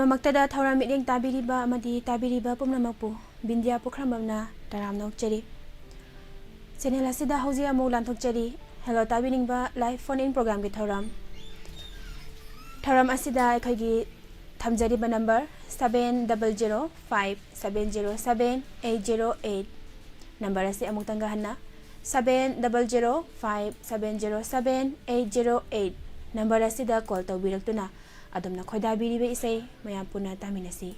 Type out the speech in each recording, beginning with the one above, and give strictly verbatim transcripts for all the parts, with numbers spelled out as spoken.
ꯃꯃꯛꯇꯗ ꯊꯧꯔꯝ ꯃꯤꯠꯌꯦꯡ ꯇꯥꯕꯤꯔꯤꯕ ꯑꯃꯗꯤ ꯇꯥꯕꯤꯔꯤꯕ ꯄꯨꯝꯅꯃꯛꯄꯨ ꯕꯤꯟꯗꯤꯌꯥ ꯄꯨꯈ꯭ꯔꯝꯕꯝꯅ ꯇꯔꯥꯝꯅ ꯑꯣꯛꯆꯔꯤ꯫ ꯆꯦꯅꯦꯜ ꯑꯁꯤꯗ ꯍꯧꯖꯤꯛ ꯑꯃꯨꯛ ꯂꯥꯟꯊꯣꯛꯆꯔꯤ꯫ ꯍꯦꯜꯂꯣ ꯇꯥꯕꯤꯅꯤꯡꯕ ꯂꯥꯏꯚ ꯐꯣꯟ ꯏꯟ ꯄ꯭ꯔꯣꯒ꯭ꯔꯥꯝꯒꯤ ꯊꯧꯔꯝ꯫ ꯊꯧꯔꯝ ꯑꯁꯤꯗ ꯑꯩꯈꯣꯏꯒꯤ ꯊꯝꯖꯔꯤꯕ number seven double zero five seven zero seven eight zero eight꯫ Number ꯑꯁꯤ ꯑꯃꯨꯛꯇꯪꯒ ꯍꯟꯅ, seven double zero five seven zero seven eight zero eight꯫ Number ꯑꯁꯤꯗ ꯀꯣꯜ ꯇꯧꯕꯤꯔꯛꯇꯨꯅ ꯑꯗꯣꯝꯅ ꯈꯣꯏꯗꯥꯕꯤꯔꯤꯕ ꯏꯁꯩ ꯃꯌꯥꯝ ꯄꯨꯟꯅ ꯇꯥꯃꯤꯟꯅꯁꯤ꯫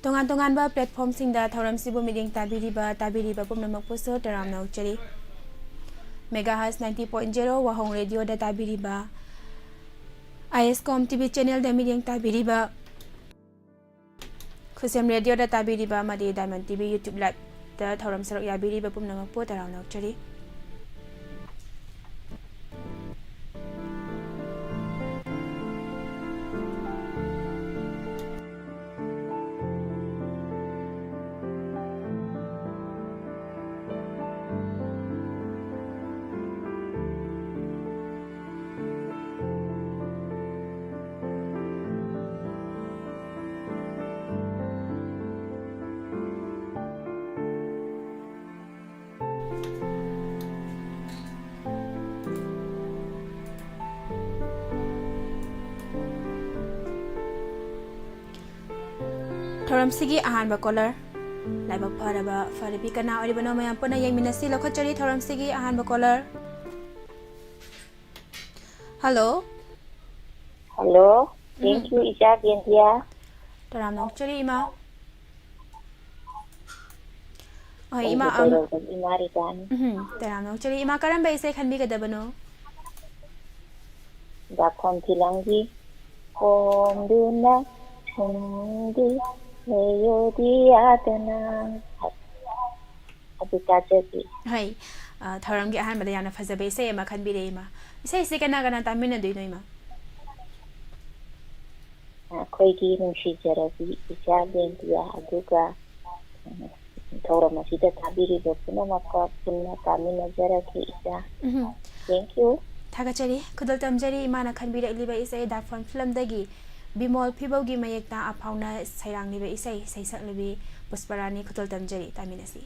ꯇꯣꯉꯥꯟ ꯇꯣꯉꯥꯟꯕ ꯄ꯭ꯂꯦꯠꯐꯣꯝꯁꯤꯡꯗ ꯊꯧꯔꯝꯁꯤꯕꯨ ꯃꯤꯠꯌꯦꯡ ꯇꯥꯕꯤꯔꯤꯕ, ꯇꯥꯕꯤꯔꯤꯕ ꯄꯨꯝꯅꯃꯛꯄꯨꯁꯨ ꯇꯔꯥꯝꯅ ꯑꯣꯛꯆꯔꯤ꯫ Megahertz ninety point zero ꯋꯥꯍꯣꯡ ꯔꯦꯗꯤꯑꯣꯗ ꯇꯥꯕꯤꯔꯤꯕ, ꯑꯥꯏ ꯑꯦꯁ ꯀꯣꯝ ꯇꯤ ꯚꯤ ꯆꯦꯅꯦꯜꯗ ꯃꯤꯠꯌꯦꯡ ꯇꯥꯕꯤꯔꯤꯕ, ꯈꯨꯁꯦꯝ ꯔꯦꯗꯤꯑꯣꯗ ꯇꯥꯕꯤꯔꯤꯕ ꯑꯃꯗꯤ ꯗꯥꯏꯃꯟ ꯇꯤ ꯚꯤ YouTube ꯂꯥꯏꯚꯇ ꯊꯧꯔꯝ ꯁꯔꯨꯛ ꯌꯥꯕꯤꯔꯤꯕ ꯄꯨꯝꯅꯃꯛꯄꯨ ꯇꯔꯥꯝꯅ ꯑꯣꯛꯆꯔꯤ꯫ ꯊꯧꯔꯝꯁꯤꯒꯤ ꯑꯍꯥꯟꯕ ꯀꯣꯂꯔ꯫ ꯂꯥꯏꯕꯛ ꯐꯔꯕ ꯐꯔꯕꯤ ꯀꯅꯥ ꯑꯣꯏꯔꯤꯕꯅꯣ? ꯃꯌꯥꯝ ꯄꯨꯟꯅ ꯌꯦꯡꯃꯤꯟꯅꯁꯤ꯫ ꯂꯧꯈꯠꯆꯔꯤ ꯊꯧꯔꯝꯁꯤꯒꯤ ꯑꯍꯥꯟꯕ ꯀꯣꯂꯔ꯫ ꯍꯜꯂꯣ꯫ ꯍꯜꯂꯣ꯫ ꯎꯝ꯫ Thank you, ꯏꯆꯥ ꯕꯦꯟꯗꯤꯌꯥ꯫ ꯇꯔꯥꯝꯅ ꯑꯣꯛꯆꯔꯤ, ꯏꯃꯥ꯫ ꯍꯣꯏ, ꯑꯩꯒꯤ ꯏꯃꯥ, ꯑꯝ, ꯀꯩꯗꯧꯕꯒꯤ ꯏꯃꯥ ꯔꯤꯇꯥꯅꯤ꯫ ꯎꯝ, ꯇꯔꯥꯝꯅ ꯑꯣꯛꯆꯔꯤ꯫ ꯏꯃꯥ, ꯀꯔꯝꯕ ꯏꯁꯩ ꯈꯟꯕꯤꯒꯗꯕꯅꯣ? ꯗꯥꯛꯐꯝ ꯐꯤꯂꯝꯒꯤ ꯀꯣꯝꯗꯨꯅ ꯁꯨꯝꯗꯤ ꯂꯩꯌꯣꯗꯤ ꯌꯥꯗꯅ꯫ ꯑꯗꯨ ꯇꯥꯖꯒꯦ꯫ ꯍꯣꯏ, ꯑ, ꯊꯧꯔꯝꯒꯤ ꯑꯍꯥꯟꯕꯗ ꯌꯥꯝꯅ ꯐꯖꯕ ꯏꯁꯩ ꯑꯃ ꯈꯟꯕꯤꯔꯛꯑꯦ, ꯏꯃꯥ꯫ ꯏꯁꯩꯁꯤ ꯀꯅꯥ ꯀꯅꯥ ꯇꯥꯃꯤꯟꯅꯗꯣꯏꯅꯣ, ꯏꯃꯥ? ꯑꯩꯈꯣꯏꯒꯤ ꯅꯨꯡꯁꯤꯖꯔꯕꯤ ꯏꯆꯥ ꯕꯦꯟꯗꯤꯌꯥ, ꯑꯗꯨꯒ, ꯎꯝ, ꯊꯧꯔꯝ ꯑꯁꯤꯗ ꯇꯥꯕꯤꯔꯤꯕ ꯄꯨꯝꯅꯃꯛꯀ ꯄꯨꯟꯅ ꯇꯥꯃꯤꯟꯅꯖꯔꯒꯦ, ꯏꯆꯥ꯫ ꯎꯝ꯫ Thank you꯫ ꯊꯥꯒꯠꯆꯔꯤ꯫ ꯈꯨꯗꯣꯜ ꯇꯝꯖꯔꯤ, ꯏꯃꯥꯅ ꯈꯟꯕꯤꯔꯛꯂꯤꯕ ꯏꯁꯩ ꯗꯥꯛꯐꯝ ꯐꯤꯂꯝꯗꯒꯤ ꯕꯤꯃꯣꯜ ꯐꯤꯕꯧꯒꯤ ꯃꯌꯦꯛꯇ ꯑꯐꯥꯎꯅ ꯁꯩꯔꯥꯡꯂꯤꯕ ꯏꯁꯩ, ꯁꯩꯁꯛꯂꯤꯕꯤ ꯄꯨꯁꯄꯔꯥꯅꯤ ꯈꯨꯇꯣꯜ ꯇꯝꯖꯔꯤ꯫ ꯇꯥꯃꯤꯟꯅꯁꯤ꯫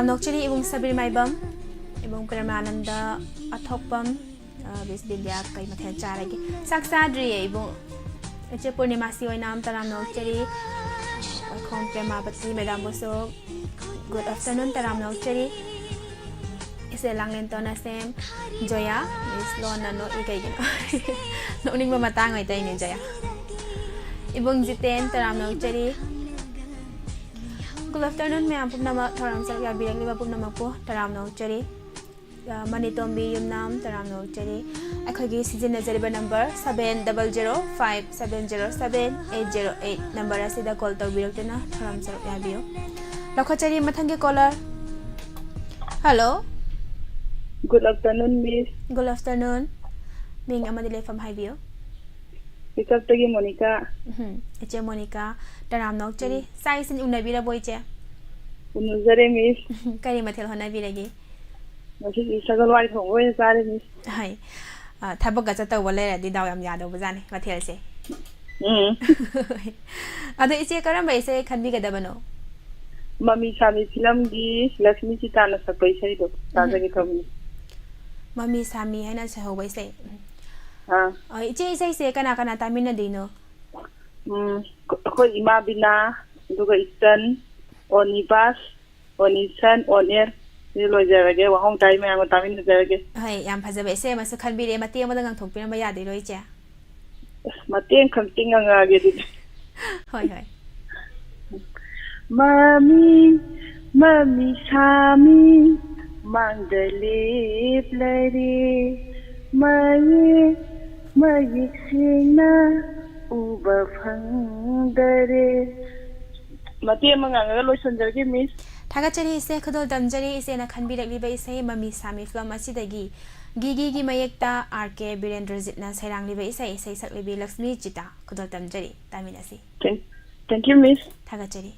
ꯅꯣꯛꯆꯔꯤ ꯏꯕꯨꯡ ꯁꯕꯤꯔ ꯃꯥꯏꯕꯝ, ꯏꯕꯨꯡ ꯄ꯭ꯔꯦꯃꯥꯅꯟꯗ ꯑꯊꯣꯛꯄꯝ, ꯑ, ꯕꯤꯁ ꯕꯤꯟꯗꯤꯌꯥ ꯀꯩ ꯃꯊꯦꯜ ꯆꯥꯔꯒꯦ? ꯆꯥꯛ ꯆꯥꯗ꯭ꯔꯤꯌꯦ ꯏꯕꯨꯡ꯫ ꯏꯆꯦ ꯄꯨꯔꯅꯤꯃꯥꯁꯤ ꯑꯣꯏꯅ ꯇꯔꯥꯝꯅ ꯑꯣꯛꯆꯔꯤ꯫ ꯑꯩꯈꯣꯝ ꯄ꯭ꯔꯦꯃꯥꯕꯇꯤ ꯃꯦꯗꯥꯝꯕꯨꯁꯨ good afternoon ꯇꯔꯥꯝꯅ ꯑꯣꯛꯆꯔꯤ꯫ ꯏꯆꯦ ꯂꯥꯡꯂꯦꯟꯇꯣꯟ ꯑꯁꯦꯝ, ꯖꯣꯌꯥ, ꯃꯤꯁ ꯂꯣꯟꯅ ꯅꯣꯛꯏ ꯀꯩꯒꯤꯅꯣ? ꯅꯣꯛꯅꯤꯡꯕ ꯃꯇꯥꯡ ꯑꯣꯏꯇꯧꯏꯅꯦ ꯖꯣꯌꯥ꯫ ꯏꯕꯨꯡ ꯖꯤꯇꯦꯟ ꯇꯔꯥꯝꯅ ꯑꯣꯛꯆꯔꯤ꯫ Good afternoon ꯃꯌꯥꯝ ꯄꯨꯝꯅꯃꯛ, ꯊꯧꯔꯝ ꯁꯔꯨꯛ ꯌꯥꯕꯤꯔꯛꯂꯤꯕ ꯄꯨꯝꯅꯃꯛꯄꯨ ꯇꯔꯥꯝꯅ ꯑꯣꯛꯆꯔꯤ꯫ ꯑ, ꯃꯅꯤꯇꯣꯝꯕꯤ ꯌꯨꯝꯅꯥꯝ ꯇꯔꯥꯝꯅ ꯑꯣꯛꯆꯔꯤ꯫ ꯑꯩꯈꯣꯏꯒꯤ ꯁꯤꯖꯤꯟꯅꯖꯔꯤꯕ number seven double zero five seven zero seven eight zero eight number ꯑꯁꯤꯗ call ꯇꯧꯕꯤꯔꯛꯇꯨꯅ ꯊꯧꯔꯝ ꯁꯔꯨꯛ ꯌꯥꯕꯤꯌꯨ꯫ ꯂꯧꯈꯠꯆꯔꯤ ꯃꯊꯪꯒꯤ caller꯫ Hello꯫ Good afternoon, Miss꯫ Good afternoon꯫ ꯃꯤꯡ ꯑꯃꯗꯤ ꯂꯩꯐꯝ ꯍꯥꯏꯕꯤꯌꯨ꯫ ꯄꯤꯀꯞꯇꯒꯤ ꯃꯣꯅꯤꯀꯥ꯫ ꯎꯝ, ꯏꯆꯦ ꯃꯣꯅꯤꯀꯥ, ꯇꯔꯥꯝꯅ ꯑꯣꯛꯆꯔꯤ꯫ ꯎꯝ꯫ ꯆꯥꯛ ꯏꯁꯤꯡ ꯎꯅꯕꯤꯔꯕꯣ ꯏꯆꯦ? ꯎꯅꯖꯔꯦ, Miss꯫ ꯀꯔꯤ ꯃꯊꯦꯜ ꯍꯣꯠꯅꯕꯤꯔꯒꯦ? ꯉꯁꯤꯗꯤ ꯁꯒꯣꯜ ꯍꯋꯥꯏ ꯊꯣꯡꯕ ꯑꯣꯏꯅ ꯆꯥꯔꯦ, Miss꯫ ꯍꯣꯏ꯫ ꯑ, ꯊꯕꯛꯀ ꯆꯠꯇꯧꯕ ꯂꯩꯔꯗꯤ ꯗꯥꯎ ꯌꯥꯝ ꯌꯥꯗꯧꯕꯖꯥꯠꯅꯤ ꯃꯊꯦꯜꯁꯦ꯫ ꯎꯝ꯫ ꯑꯗꯣ ꯏꯆꯦ ꯀꯔꯝꯕ ꯏꯁꯩ ꯈꯟꯕꯤꯒꯗꯕꯅꯣ? ꯃꯃꯤ ꯁꯥꯃꯤ ꯐꯤꯂꯝꯒꯤ ꯂꯛꯁꯃꯤ ꯆꯤꯇꯥꯅ ꯁꯛꯄ ꯏꯁꯩꯗꯣ ꯎꯝ꯫ ꯇꯥꯖꯒꯦ ꯇꯧꯕꯅꯤ꯫ ꯃꯃꯤ ꯁꯥꯃꯤ ꯍꯥꯏꯅ ꯁꯩꯍꯧꯕ ꯏꯁꯩ꯫ ꯑꯥ꯫ ꯑ, ꯏꯆꯦ ꯏꯁꯩꯁꯦ ꯀꯅꯥ ꯀꯅꯥ ꯇꯥꯃꯤꯟꯅꯗꯣꯏꯅꯣ? ꯎꯝ, ꯑꯩꯈꯣꯏ ꯏꯃꯥ ꯕꯤꯅꯥ, ꯑꯗꯨꯒ ꯏꯆꯟ, ꯑꯣꯅꯤꯕꯥꯁ, ꯑꯣꯅꯤꯁꯟ, ꯑꯣꯅꯦꯔ꯫ ꯁꯤ ꯂꯣꯏꯖꯔꯒꯦ, ꯋꯥꯍꯣꯡ ꯇꯥꯏ ꯃꯌꯥꯝꯒ ꯇꯥꯃꯤꯟꯅꯖꯔꯒꯦ꯫ ꯍꯣꯏ, ꯌꯥꯝ ꯐꯖꯕ ꯏꯁꯩ ꯑꯃꯁꯨ ꯈꯟꯕꯤꯔꯦ꯫ ꯃꯇꯦꯛ ꯑꯃꯗ ꯉꯪꯊꯣꯛꯄꯤꯔꯝꯕ ꯌꯥꯗꯣꯏꯔꯣ, ꯏꯆꯦ? ꯑꯁ, ꯃꯇꯦꯛ ꯑꯃꯈꯛꯇꯤ ꯉꯪꯉꯛꯑꯒꯦ ꯑꯗꯨꯗꯤ꯫ ꯍꯣꯏ, ꯍꯣꯏ꯫ ꯃꯃꯤ, ꯃꯃꯤ ꯁꯥꯃꯤ, ꯃꯥꯡꯗ ꯂꯦꯞꯂꯔꯦ꯫ ꯃꯌꯦꯛ, ꯃꯌꯦꯛ ꯁꯦꯡꯅ ꯎꯕ ꯐꯪꯗꯔꯦ꯫ ꯃꯇꯦꯛ ꯑꯃ ꯉꯪꯉꯒ ꯂꯣꯏꯁꯤꯟꯖꯔꯒꯦ, Miss꯫ ꯊꯥꯒꯠꯆꯔꯤ ꯏꯆꯦ, ꯈꯨꯗꯣꯜ ꯇꯝꯖꯔꯤ ꯏꯆꯦꯅ ꯈꯟꯕꯤꯔꯛꯂꯤꯕ ꯏꯁꯩ ꯃꯃꯤ ꯁꯥꯃꯤ ꯐꯤꯂꯝ ꯑꯁꯤꯗꯒꯤ꯫ ꯒꯤꯒꯤꯒꯤ ꯃꯌꯦꯛꯇ ꯑꯥꯔ ꯀꯦ ꯕꯤꯔꯦꯟꯗ꯭ꯔꯖꯤꯠꯅ ꯁꯩꯔꯥꯡꯂꯤꯕ ꯏꯁꯩ, ꯏꯁꯩ ꯁꯛꯂꯤꯕꯤ ꯂꯛꯁꯃꯤ ꯆꯤꯇꯥ꯫ ꯈꯨꯗꯣꯜ ꯇꯝꯖꯔꯤ, ꯇꯥꯃꯤꯟꯅꯁꯤ꯫ Thank, thank you, Miss꯫ ꯊꯥꯒꯠꯆꯔꯤ꯫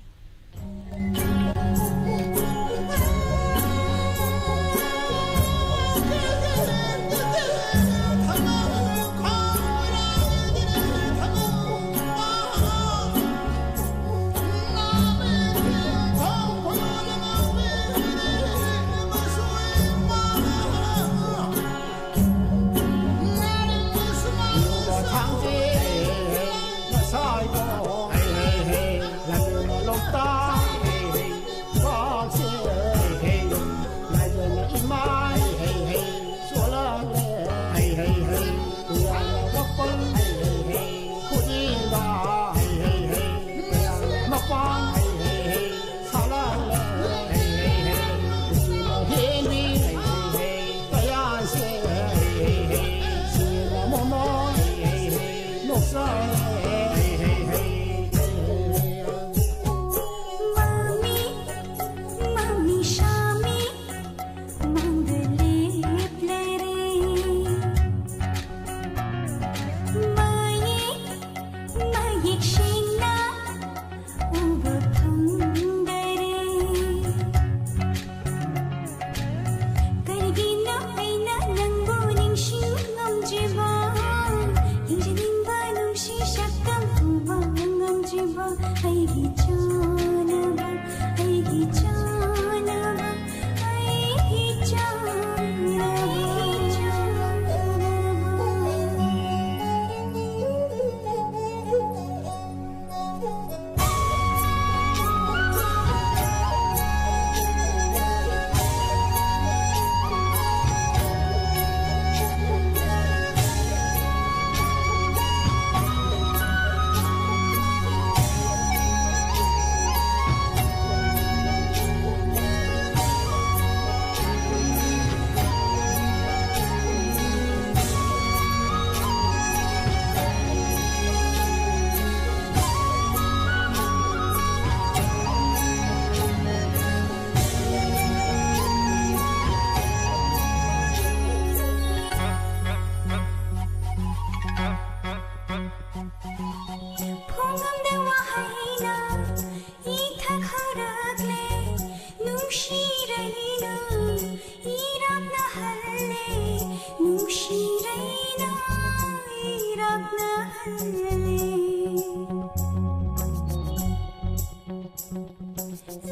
ꯅꯍꯜꯂꯦ꯫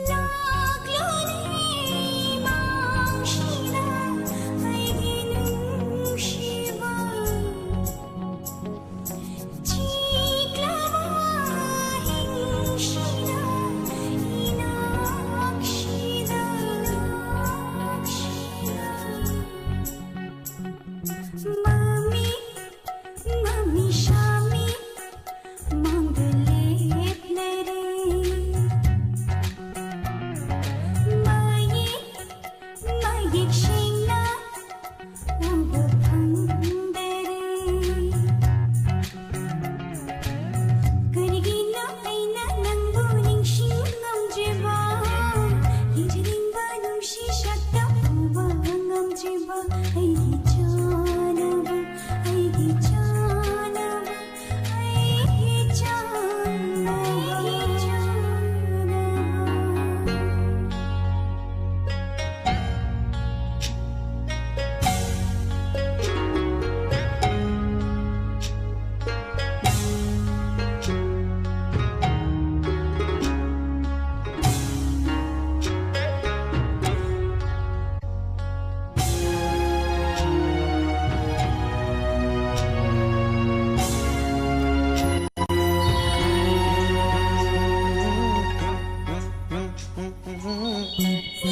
ꯂꯥꯛꯂꯣꯅꯦ ꯃꯥꯡꯁꯤꯗ ꯑꯩꯒꯤ ꯅꯨꯡꯁꯤꯕ꯫ ꯆꯤꯛꯂꯕ ꯍꯤꯡꯁꯤꯗ ꯏꯅꯥꯛꯁꯤꯗ, ꯏꯅꯥꯛꯁꯤꯗ꯫ ꯃꯃꯤ ꯃꯃꯤ ꯁꯥꯃꯤ ꯃꯥꯡꯗ ꯂꯦꯞꯂꯔꯦ꯫ ꯃꯌꯦꯛ ꯃꯌꯦꯛ ꯁꯦꯡꯅ ꯎꯕ ꯐꯪꯗꯔꯦ꯫ ꯀꯔꯤꯒꯤꯅꯣ ꯑꯩꯅ ꯅꯪꯕꯨ ꯅꯤꯡꯁꯤꯡ ꯉꯝꯗ꯭ꯔꯤꯕ? ꯌꯦꯡꯖꯅꯤꯡꯕ ꯅꯨꯡꯁꯤ ꯁꯛꯇ ꯎꯕ ꯉꯝꯗ꯭ꯔꯤꯕ? ꯑꯩꯒꯤ ꯆꯥꯅꯕ, ꯑꯩꯒꯤ ꯆꯥꯅꯕ, ꯑꯩꯒꯤ ꯆꯥꯅꯕ, ꯑꯩꯒꯤ ꯆꯥꯅꯕ꯫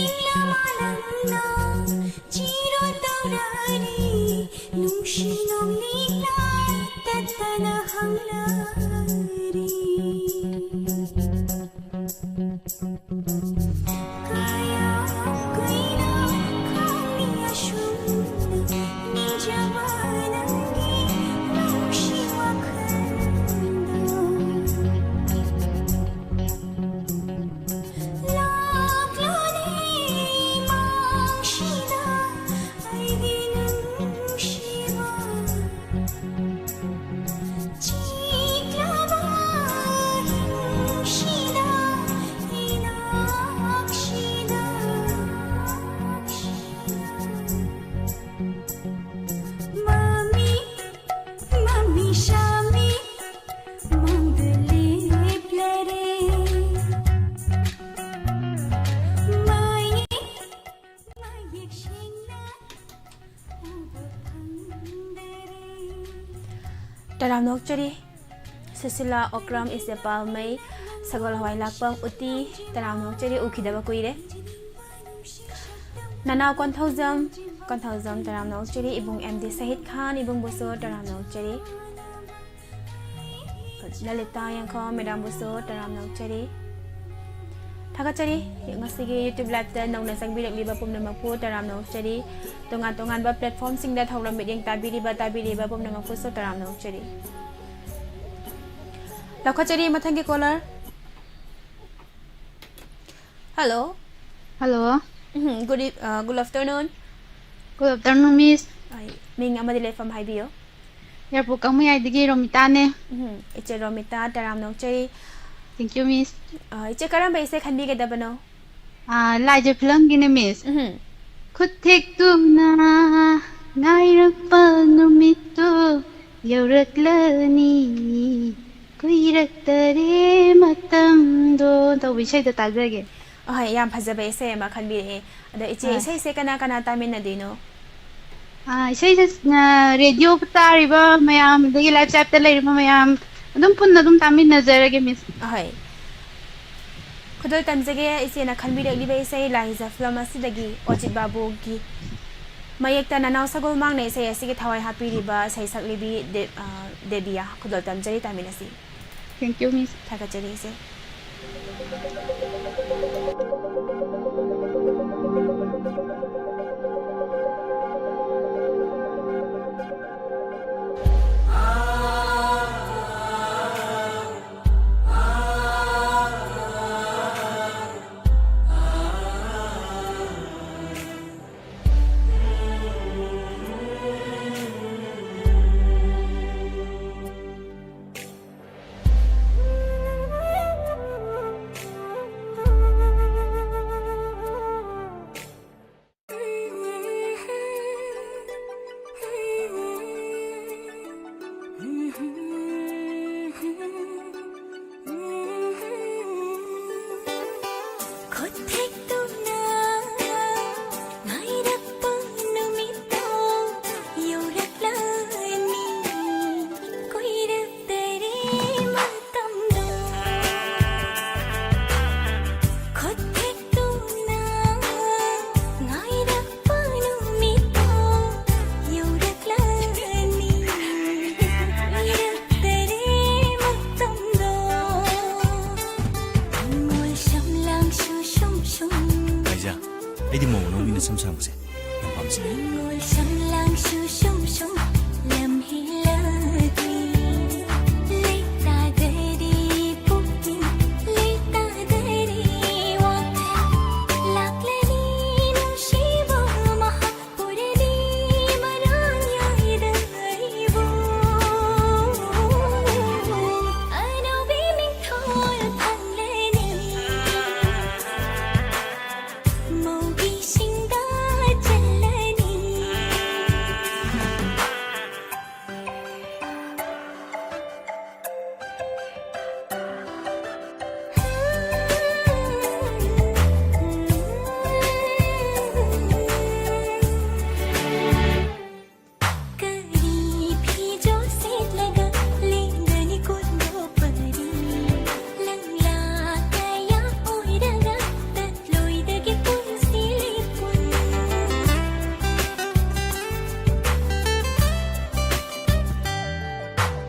ꯏꯪꯂꯕ ꯅꯪꯅ ꯆꯤꯔꯣ ꯇꯧꯔꯔꯤ, ꯅꯨꯡꯁꯤ ꯅꯣꯡꯂꯤꯛꯅ ꯇꯠꯇꯅ ꯍꯪꯂꯔꯤ꯫ ꯀꯌꯥꯝ ꯀꯨꯏꯅ ꯈꯥꯡꯅꯤ ꯑꯁꯨꯝꯅ ꯅꯤꯡꯖꯕ ꯅꯪꯒꯤ ꯅꯨꯡꯁꯤ ꯋꯥꯈꯜꯗꯣ? ꯂꯥꯛꯂꯣꯅꯦ ꯃꯥꯡꯁꯤꯗ ꯑꯩꯒꯤ ꯅꯨꯡꯁꯤꯕ꯫ ꯆꯤꯛꯂꯕ ꯇꯔꯥꯝꯅ ꯑꯣꯛꯆꯔꯤ꯫ ꯁꯨꯁꯤꯂꯥ ꯑꯣꯀ꯭ꯔꯝ ꯏꯆꯦ ꯄꯥꯜꯃꯩ, ꯁꯒꯣꯜ ꯍꯋꯥꯏ ꯂꯥꯛꯄꯝ ꯎꯇꯤ, ꯇꯔꯥꯝꯅ ꯑꯣꯛꯆꯔꯤ, ꯎꯈꯤꯗꯕ ꯀꯨꯏꯔꯦ꯫ ꯅꯅꯥꯎ ꯀꯣꯟꯊꯧꯖꯝ, ꯀꯣꯟꯊꯧꯖꯝ ꯇꯔꯥꯝꯅ ꯑꯣꯛꯆꯔꯤ, ꯏꯕꯨꯡ ꯑꯦꯝ ꯗꯤ ꯁꯍꯤꯗ ꯈꯥꯟ, ꯏꯕꯨꯡꯕꯨꯁꯨ ꯇꯔꯥꯝꯅ ꯑꯣꯛꯆꯔꯤ꯫ ꯂꯂꯤꯇꯥ ꯌꯦꯡꯈꯣꯝ ꯃꯦꯗꯥꯝꯕꯨꯁꯨ ꯇꯔꯥꯝꯅ ꯑꯣꯛꯆꯔꯤ꯫ ꯊꯥꯒꯠꯆꯔꯤ꯫ ꯉꯁꯤꯒꯤ YouTube live ꯇ ꯅꯧꯅ ꯆꯪꯕꯤꯔꯛꯂꯤꯕ ꯄꯨꯝꯅꯃꯛꯄꯨ ꯇꯔꯥꯝꯅ ꯑꯣꯛꯆꯔꯤ꯫ ꯇꯣꯉꯥꯟ ꯇꯣꯉꯥꯟꯕ platform ꯁꯤꯡꯗ ꯊꯧꯔꯝ ꯃꯤꯠꯌꯦꯡ ꯇꯥꯕꯤꯔꯤꯕ, ꯇꯥꯕꯤꯔꯤꯕ ꯄꯨꯝꯅꯃꯛꯄꯨꯁꯨ ꯇꯔꯥꯝꯅ ꯑꯣꯛꯆꯔꯤ꯫ ꯂꯧꯈꯠꯆꯔꯤ ꯃꯊꯪꯒꯤ caller꯫ Hello꯫ Hello꯫ ꯎꯝ, good eve-, ꯑ, good afternoon꯫ Good afternoon, Miss꯫ ꯑꯩ ꯃꯤꯡ ꯑꯃꯗꯤ ꯂꯩꯐꯝ ꯍꯥꯏꯕꯤꯌꯨ꯫ ꯌꯥꯏꯔꯤꯄꯣꯛ ꯀꯥꯡꯃꯌꯥꯏꯗꯒꯤ ꯔꯣꯃꯤꯇꯥꯅꯦ꯫ ꯎꯝ, ꯏꯆꯦ ꯔꯣꯃꯤꯇꯥ, ꯇꯔꯥꯝꯅ ꯑꯣꯛꯆꯔꯤ꯫ Thank you, Miss꯫ ꯑ, ꯏꯆꯦ ꯀꯔꯝꯕ ꯏꯁꯩ ꯈꯟꯕꯤꯒꯗꯕꯅꯣ? ꯑ, ꯂꯥꯏꯖ ꯐꯤꯂꯝꯒꯤꯅꯦ, Miss꯫ ꯎꯝ꯫ ꯈꯨꯠ ꯊꯦꯛꯇꯨꯅ ꯉꯥꯏꯔꯛꯄ ꯅꯨꯃꯤꯠꯇꯨ ꯌꯧꯔꯛꯂꯅꯤ, ꯀꯨꯏꯔꯛꯇꯔꯦ ꯃꯇꯝꯗꯣ ꯇꯧꯕ ꯏꯁꯩꯗꯣ ꯇꯥꯖꯒꯦ꯫ ꯑꯍꯣꯏ, ꯌꯥꯝ ꯐꯖꯕ ꯏꯁꯩ ꯑꯃ ꯈꯟꯕꯤꯔꯛꯑꯦ꯫ ꯑꯗꯣ ꯏꯆꯦ, ꯍꯣꯏ꯫ ꯏꯁꯩꯁꯦ ꯀꯅꯥ ꯀꯅꯥ ꯇꯥꯃꯤꯟꯅꯗꯣꯏꯅꯣ? ꯑꯥ, ꯏꯁꯩꯁꯦ, ꯑꯥ, radio ꯇꯥꯔꯤꯕ ꯃꯌꯥꯝ, ꯑꯗꯒꯤ live chat ꯇ ꯂꯩꯔꯤꯕ ꯃꯌꯥꯝ, ꯑꯗꯨꯝ ꯄꯨꯟꯅ ꯑꯗꯨꯝ ꯇꯥꯃꯤꯟꯅꯖꯔꯒꯦ, Miss꯫ ꯑꯍꯣꯏ꯫ ꯈꯨꯗꯣꯜ ꯇꯝꯖꯒꯦ, ꯏꯆꯦꯅ ꯈꯟꯕꯤꯔꯛꯂꯤꯕ ꯏꯁꯩ ꯂꯥꯏꯖ ꯐꯤꯂꯝ ꯑꯁꯤꯗꯒꯤ ꯑꯣꯖꯤꯠ ꯕꯥꯕꯨꯒꯤ ꯃꯌꯦꯛꯇ ꯅꯅꯥꯎ ꯁꯒꯣꯜ ꯃꯥꯡꯅ ꯏꯁꯩ ꯑꯁꯤꯒꯤ ꯊꯋꯥꯏ ꯍꯥꯞꯄꯤꯔꯤꯕ ꯁꯩꯁꯛꯂꯤꯕꯤ ꯗꯦ-, ꯑꯥ, ꯗꯦꯕꯤꯌꯥ꯫ ꯈꯨꯗꯣꯜ ꯇꯝꯖꯔꯤ, ꯇꯥꯃꯤꯟꯅꯁꯤ꯫ Thank you, Miss꯫ ꯊꯥꯒꯠꯆꯔꯤ, ꯏꯆꯦ꯫ ꯁꯨꯝ ꯁꯥꯡꯕꯁꯦ ꯌꯥꯝ ꯄꯥꯝꯖꯩ꯫ ꯅꯤꯡꯉꯣꯜ ꯁꯝꯂꯥꯡꯁꯨ ꯁꯨꯝ ꯁꯨꯝ ꯂꯝꯍꯦꯜꯂꯛꯂꯤ꯫ ꯂꯩꯇꯥꯗꯔꯤ ꯄꯨꯛꯅꯤꯡ, ꯂꯩꯇꯥꯗꯔꯤ ꯋꯥꯈꯜ꯫ ꯂꯥꯛꯂꯅꯤ ꯅꯨꯡꯁꯤꯕ ꯃꯍꯥꯛ ꯄꯨꯔꯅꯤ ꯃꯔꯥꯡ ꯌꯥꯏꯗ ꯑꯩꯕꯨ꯫ ꯑꯅꯧꯕꯤ ꯃꯤꯡꯊꯣꯜ ꯐꯪꯂꯅꯤ꯫ ꯃꯧꯒꯤꯁꯤꯡꯗ ꯆꯜꯂꯅꯤ꯫ ꯀꯔꯤ ꯐꯤꯖꯣꯜ ꯁꯦꯠꯂꯒ ꯂꯦꯡꯒꯅꯤ ꯀꯨꯟꯗꯣ ꯄꯔꯤ? ꯂꯪꯂꯥ ꯀꯌꯥ ꯑꯣꯏꯔꯒ ꯇꯠꯂꯣꯏꯗꯒꯦ ꯄꯨꯟꯁꯤ ꯂꯦꯞꯄꯨꯟ꯫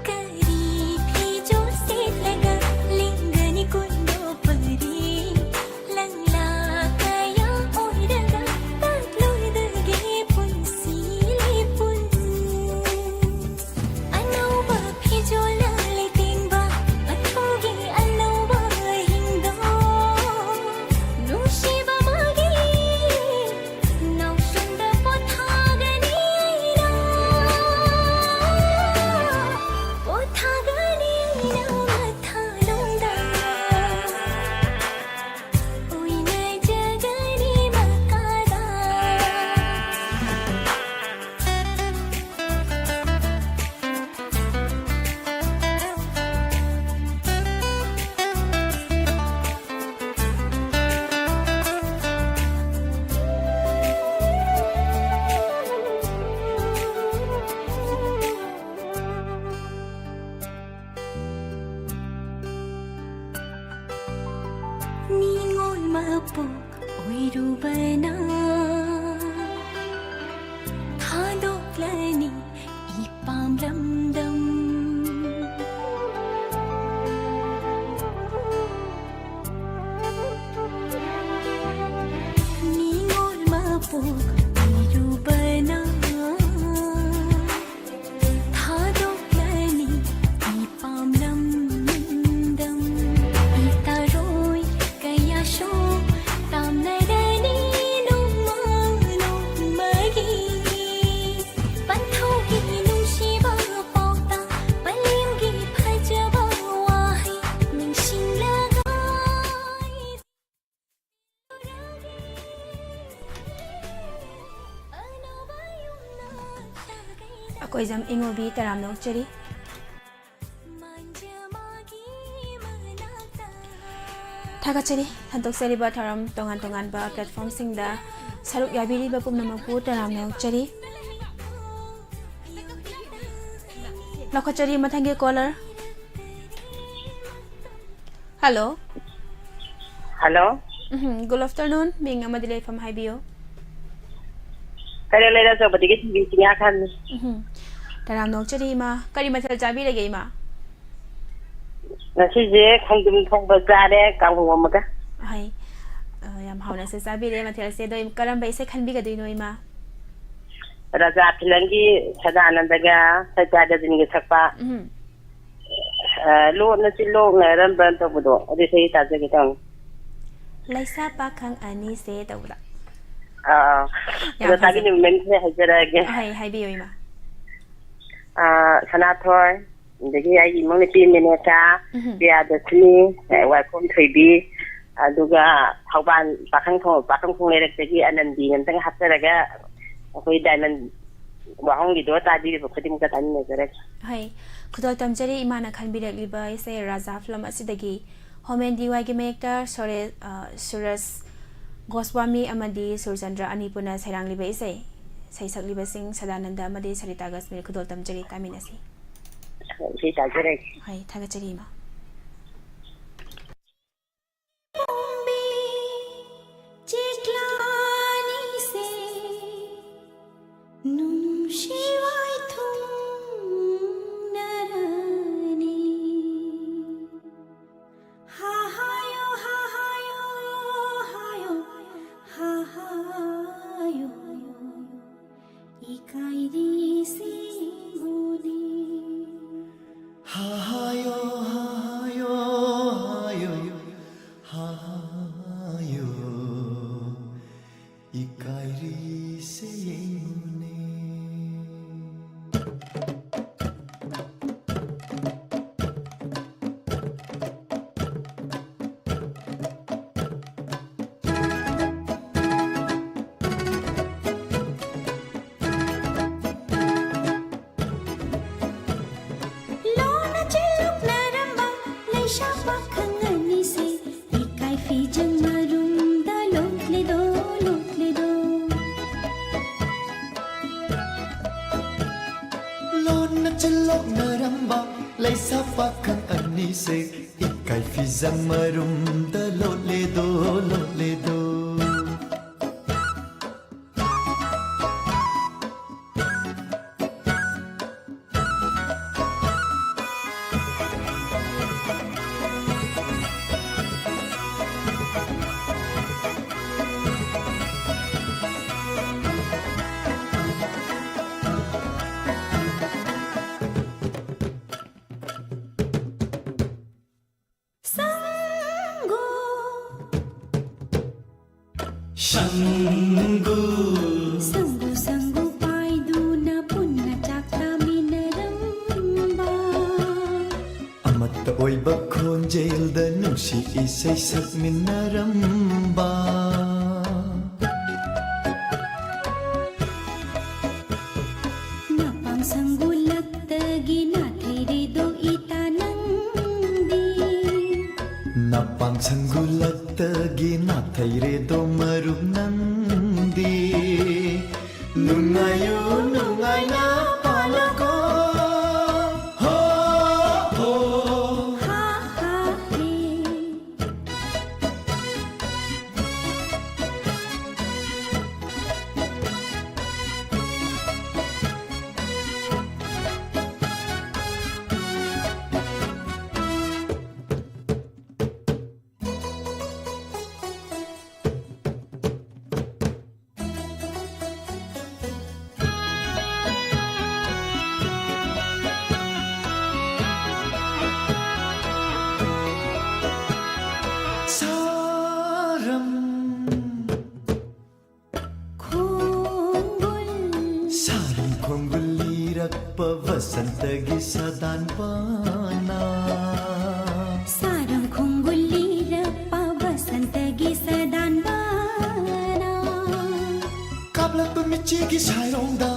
ꯀꯔꯤ ꯐꯤꯖꯣꯜ ꯁꯦꯠꯂꯒ ꯂꯦꯡꯒꯅꯤ ꯀꯨꯟꯗꯣ ꯄꯔꯤ? ꯂꯪꯂꯥ ꯀꯌꯥ ꯑꯣꯏꯔꯒ ꯇꯠꯂꯣꯏꯗꯒꯦ ꯄꯨꯟꯁꯤ ꯂꯦꯞꯄꯨꯟ꯫ ꯑꯅꯧꯕ ꯐꯤꯖꯣꯜꯅ ꯂꯩꯇꯦꯡꯕ ꯑꯊꯧꯒꯤ ꯑꯅꯧꯕ ꯑꯍꯤꯡꯗꯣ꯫ ꯅꯨꯡꯁꯤꯕ ꯃꯥꯒꯤ ꯅꯥꯎꯁꯨꯝꯗ ꯄꯣꯊꯥꯒꯅꯤ ꯑꯩꯅ꯫ ꯄꯣꯊꯥꯒꯅꯤ ꯑꯩꯅ ꯃꯊꯥꯔꯣꯝꯗ꯫ ꯎꯏꯅꯖꯒꯅꯤ ꯃꯈꯥꯗ꯫ ꯅꯤꯉꯣꯜ ꯃꯄꯣꯛ ꯑꯣꯏꯔꯨꯕꯅ ꯊꯥꯗꯣꯛꯂꯅꯤ ꯏꯄꯥꯝ ꯂꯝꯗꯝ꯫ ꯅꯤꯉꯣꯜ ꯃꯄꯣꯛ ꯀꯣꯏꯖꯝ ꯏꯉꯣꯕꯤ ꯇꯔꯥꯝꯅ ꯑꯣꯛꯆꯔꯤ꯫ ꯊꯥꯒꯠꯆꯔꯤ꯫ ꯍꯟꯗꯣꯛꯆꯔꯤꯕ ꯊꯧꯔꯝ ꯇꯣꯉꯥꯟ ꯇꯣꯉꯥꯟꯕ platformꯁꯤꯡꯗ ꯁꯔꯨꯛ ꯌꯥꯕꯤꯔꯤꯕ ꯄꯨꯝꯅꯃꯛꯄꯨ ꯇꯔꯥꯝꯅ ꯑꯣꯛꯆꯔꯤ꯫ ꯂꯧꯈꯠꯆꯔꯤ ꯃꯊꯪꯒꯤ caller꯫ Hello꯫ Hello꯫ ꯎꯝ, good afternoon꯫ ꯃꯤꯡ ꯑꯃꯗꯤ ꯂꯩꯐꯝ ꯍꯥꯏꯕꯤꯌꯨ꯫ ꯀꯩꯔꯣꯜ ꯂꯩꯔꯛ ꯑꯆꯧꯕꯗꯒꯤ ꯊꯣꯏꯕꯤ ꯆꯤꯡꯌꯥ ꯈꯥꯟꯅꯤ꯫ ꯎꯝ꯫ ꯇꯔꯥꯝꯅ ꯑꯣꯛꯆꯔꯤ ꯏꯃꯥ꯫ ꯀꯔꯤ ꯃꯊꯦꯜ ꯆꯥꯕꯤꯔꯒꯦ ꯏꯃꯥ? ꯉꯁꯤꯁꯦ ꯈꯣꯡꯗ꯭ꯔꯨꯝ ꯊꯣꯡꯕ ꯆꯥꯔꯦ, ꯀꯥꯡꯍꯧ ꯑꯃꯒ꯫ ꯑꯍꯩ, ꯑ, ꯌꯥꯝ ꯍꯥꯎꯅꯁꯨ ꯆꯥꯕꯤꯔꯦ ꯃꯊꯦꯜꯁꯦ꯫ ꯑꯗꯣ ꯀꯔꯝꯕ ꯏꯁꯩ ꯈꯟꯕꯤꯒꯗꯣꯏꯅꯣ ꯏꯃꯥ? ꯔꯥꯖꯥ ꯐꯤꯂꯝꯒꯤ ꯁꯗꯥꯅꯟꯗꯒ ꯁꯩꯇꯥ ꯗꯦꯕꯤꯟꯒ ꯁꯛꯄ꯫ ꯎꯝ꯫ ꯑ, ꯂꯣꯟꯅ ꯆꯤꯜꯂꯣꯛꯅꯔꯝꯕ ꯇꯧꯕꯗꯣ, ꯑꯗꯨ ꯏꯁꯩ ꯇꯥꯖꯒꯦ ꯇꯧꯅꯤ꯫ ꯂꯩꯁꯥ ꯄꯥꯈꯪ ꯑꯅꯤꯁꯦ ꯇꯧꯕꯗ꯫ ꯑꯥ, ꯑꯥ꯫ ꯌꯥꯝ ꯑꯗꯣ ꯇꯥꯒꯤ ꯐꯖꯩ꯫ ꯅꯨꯃꯤꯠꯁꯦ ꯍꯥꯏꯖꯔꯛꯑꯒꯦ꯫ ꯍꯥꯏ, ꯍꯥꯏꯕꯤꯌꯨ ꯏꯃꯥ꯫ ꯑꯥ, ꯁꯅꯥꯊꯣꯏ, ꯑꯗꯒꯤ ꯑꯩꯒꯤ ꯏꯃꯧ ꯅꯨꯄꯤ ꯃꯤꯅꯦꯇꯥ, ꯎꯝꯍꯨꯝ꯫ ꯄ꯭ꯔꯤꯌꯥꯗꯔꯁꯤꯅꯤ, ꯑꯦ, ꯋꯥꯏꯈꯣꯝ ꯊꯣꯏꯕꯤ, ꯑꯗꯨꯒ ꯊꯧꯕꯥꯜ ꯄꯥꯈꯪ ꯈꯣꯡ-, ꯄꯥꯈꯪ ꯈꯣꯡ ꯂꯩꯔꯛꯇꯒꯤ ꯑꯅꯟꯗꯤ ꯑꯝꯇꯪ ꯍꯥꯞꯆꯔꯒ ꯑꯩꯈꯣꯏ diamond ꯋꯥꯍꯪꯒꯤꯗꯣ ꯇꯥꯕꯤꯔꯤꯕ ꯈꯨꯗꯤꯡꯃꯛꯇ ꯇꯥꯃꯤꯟꯅꯖꯔꯒꯦ꯫ ꯍꯣꯏ, ꯈꯨꯗꯣꯜ ꯇꯝꯖꯔꯤ ꯏꯃꯥꯅ ꯈꯟꯕꯤꯔꯛꯂꯤꯕ ꯏꯁꯩ ꯔꯥꯖꯥ ꯐꯤꯂꯝ ꯑꯁꯤꯗꯒꯤ ꯍꯣꯃꯦꯟ ꯗꯤ ꯋꯥꯏꯒꯤ ꯃꯌꯦꯛꯇ ꯁꯣꯔꯦ-, ꯑ, ꯁꯨꯔꯖ ꯒꯣꯁ꯭ꯋꯥꯃꯤ ꯑꯃꯗꯤ ꯁꯨꯔꯆꯟꯗ꯭ꯔ ꯑꯅꯤꯄꯨꯔꯅ ꯁꯩꯔꯥꯡꯂꯤꯕ ꯏꯁꯩ, ꯁꯩꯁꯛꯂꯤꯕꯁꯤꯡ ꯁꯗꯥꯅꯟꯗ ꯑꯃꯗꯤ ꯁꯔꯤꯇꯥ ꯒꯣꯁ꯭ꯋꯥꯃꯤ꯫ ꯈꯨꯗꯣꯜ ꯇꯝꯖꯔꯤ, ꯇꯥꯃꯤꯟꯅꯁꯤ꯫ ꯏꯁꯩ ꯇꯥꯖꯔꯒꯦ꯫ ꯍꯣꯏ, ꯊꯥꯒꯠꯆꯔꯤ ꯏꯃꯥ꯫ ꯆꯦꯛꯂꯥꯅꯤꯁꯦ ꯅꯨꯡꯁꯤ ꯋꯥꯏꯊꯨꯡꯅꯔꯅꯤ꯫ ꯍꯥꯍꯥꯌꯣ, ꯍꯥꯍꯥꯌꯣ, ꯍꯥꯌꯣ, ꯍꯥꯍꯥꯌꯣ, ꯏꯀꯥꯏꯔꯤ ꯁꯤꯕꯨꯅꯤ꯫ ꯍꯥꯍꯥꯌꯣ, ꯍꯥ ꯂꯣꯟꯅ ꯆꯤꯜꯂꯣꯛꯅꯔꯝꯕ ꯂꯩꯁꯥ ꯄꯥꯈꯪ ꯑꯅꯤꯁꯦ ꯏꯀꯥꯏ ꯐꯤꯖꯝ ꯃꯔꯨꯝꯗ ꯂꯣꯠꯂꯦꯗꯣ, ꯂꯣꯠꯂꯦꯗꯣ꯫ ꯁꯪꯒꯨ꯫ ꯁꯪꯒꯨ꯫ ꯁꯪꯒꯨ, ꯁꯪꯒꯨ ꯄꯥꯏꯗꯨꯅ ꯄꯨꯟꯅ ꯆꯥꯛ ꯆꯥꯃꯤꯟꯅꯔꯝꯕ꯫ ꯑꯃꯠꯇ ꯑꯣꯏꯕ ꯈꯣꯟꯖꯦꯜꯗ ꯅꯨꯡꯁꯤ ꯏꯁꯩ ꯁꯛꯃꯤꯟꯅꯔꯝꯕ꯫ ꯅꯄꯥꯡ ꯁꯪꯒꯨꯂꯛꯇꯒꯤ ꯅꯥꯊꯩꯔꯦꯗꯣ ꯏꯇꯥ ꯅꯪꯗꯤ꯫ ꯅꯄꯥꯡ ꯁꯪꯒꯨꯂꯛꯇꯒꯤ ꯅꯥꯊꯩꯔꯦꯗꯣ ꯃꯔꯨꯞ ꯅꯪꯗꯤ꯫ ꯅꯨꯡꯉꯥꯏꯌꯨ, ꯅꯨꯡꯉꯥꯏꯅ ꯄꯥꯜꯂꯨꯀꯣ꯫ ꯍꯣ, ꯍꯣ꯫ ꯍꯥ, ꯍꯥ, ꯍꯦ꯫ ꯁꯥꯔꯝ ꯈꯣꯡꯒꯨꯜ꯫ ꯁꯥꯔꯝ ꯈꯣꯡꯒꯨꯜ ꯂꯤꯔꯛꯄ ꯕꯁꯟꯇꯒꯤ ꯁꯥꯗꯥꯟꯕꯅ꯫ ꯁꯥꯔꯝ ꯈꯣꯡꯒꯨꯜ ꯂꯤꯔꯛꯄ ꯕꯁꯟꯇꯒꯤ ꯁꯥꯗꯥꯟꯕꯅ꯫ ꯀꯥꯞꯂꯛꯄ ꯃꯤꯠꯆꯤꯒꯤ ꯁꯥꯏꯔꯣꯡꯗ꯫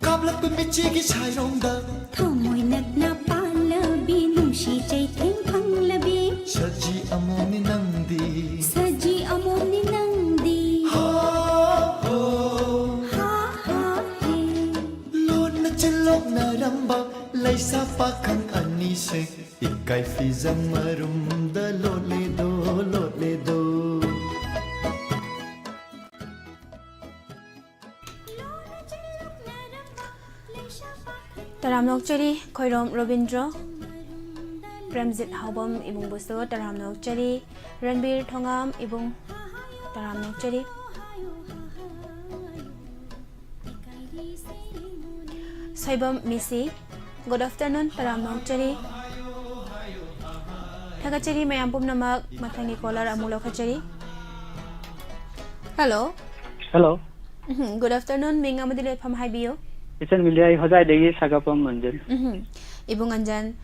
ꯀꯥꯞꯂꯛꯄ ꯃꯤꯠꯆꯤꯒꯤ ꯁꯥꯏꯔꯣꯡꯗ꯫ ꯊꯃꯣꯏ ꯅꯛꯅ ꯄꯥꯜꯂꯕꯤ ꯅꯨꯡꯁꯤ ꯆꯩꯊꯦꯡ ꯐꯪꯂꯕꯤ꯫ ꯁꯖꯤ ꯑꯃꯣꯝꯅꯤ ꯅꯪꯗꯤ꯫ ꯁꯖꯤ ꯑꯃꯣꯝꯅꯤ ꯅꯪꯗꯤ꯫ ꯍꯣ, ꯍꯣ꯫ ꯍꯥ, ꯍꯥ, ꯍꯦ꯫ ꯏꯁꯥ ꯄꯥꯈꯪ ꯑꯅꯤꯁꯦ ꯏꯀꯥꯏ ꯐꯤꯖꯪ ꯃꯔꯨꯝꯗ ꯂꯣꯠꯂꯦꯗꯣ, ꯂꯣꯠꯂꯦꯗꯣ꯫ ꯇꯔꯥꯝꯅ ꯑꯣꯛꯆꯔꯤ ꯈꯣꯏꯔꯣꯝ ꯔꯣꯕꯤꯟꯗ꯭ꯔꯣ, ꯄ꯭ꯔꯦꯝꯖꯤꯠ ꯍꯥꯎꯕꯝ ꯏꯕꯨꯡꯕꯨꯁꯨ ꯇꯔꯥꯝꯅ ꯑꯣꯛꯆꯔꯤ, ꯔꯟꯕꯤꯔ ꯊꯣꯉꯥꯝ ꯏꯕꯨꯡ ꯇꯔꯥꯝꯅ ꯑꯣꯛꯆꯔꯤ꯫ ꯁꯣꯏꯕꯝ ꯃꯤꯁꯤ, good afternoon, ꯇꯔꯥꯝꯅ ꯑꯣꯛꯆꯔꯤ꯫ ꯊꯥꯒꯠꯆꯔꯤ ꯃꯌꯥꯝ ꯄꯨꯝꯅꯃꯛ꯫ ꯃꯊꯪꯒꯤ caller ꯑꯃꯨꯛ ꯂꯧꯈꯠꯆꯔꯤ꯫ Hello꯫ Hello꯫ ꯎꯝ, good afternoon, ꯃꯤꯡ ꯑꯃꯗꯤ ꯂꯩꯐꯝ ꯍꯥꯏꯕꯤꯌꯨ꯫ ꯏꯆꯟ ꯃꯤꯂꯤꯌꯥ, ꯑꯩ ꯍꯣꯖꯥꯏꯗꯒꯤ ꯁꯥꯒꯥꯄꯝ ꯑꯟꯖꯟ꯫ ꯎꯝ, ꯏꯕꯨꯡ ꯑꯟꯖꯟ,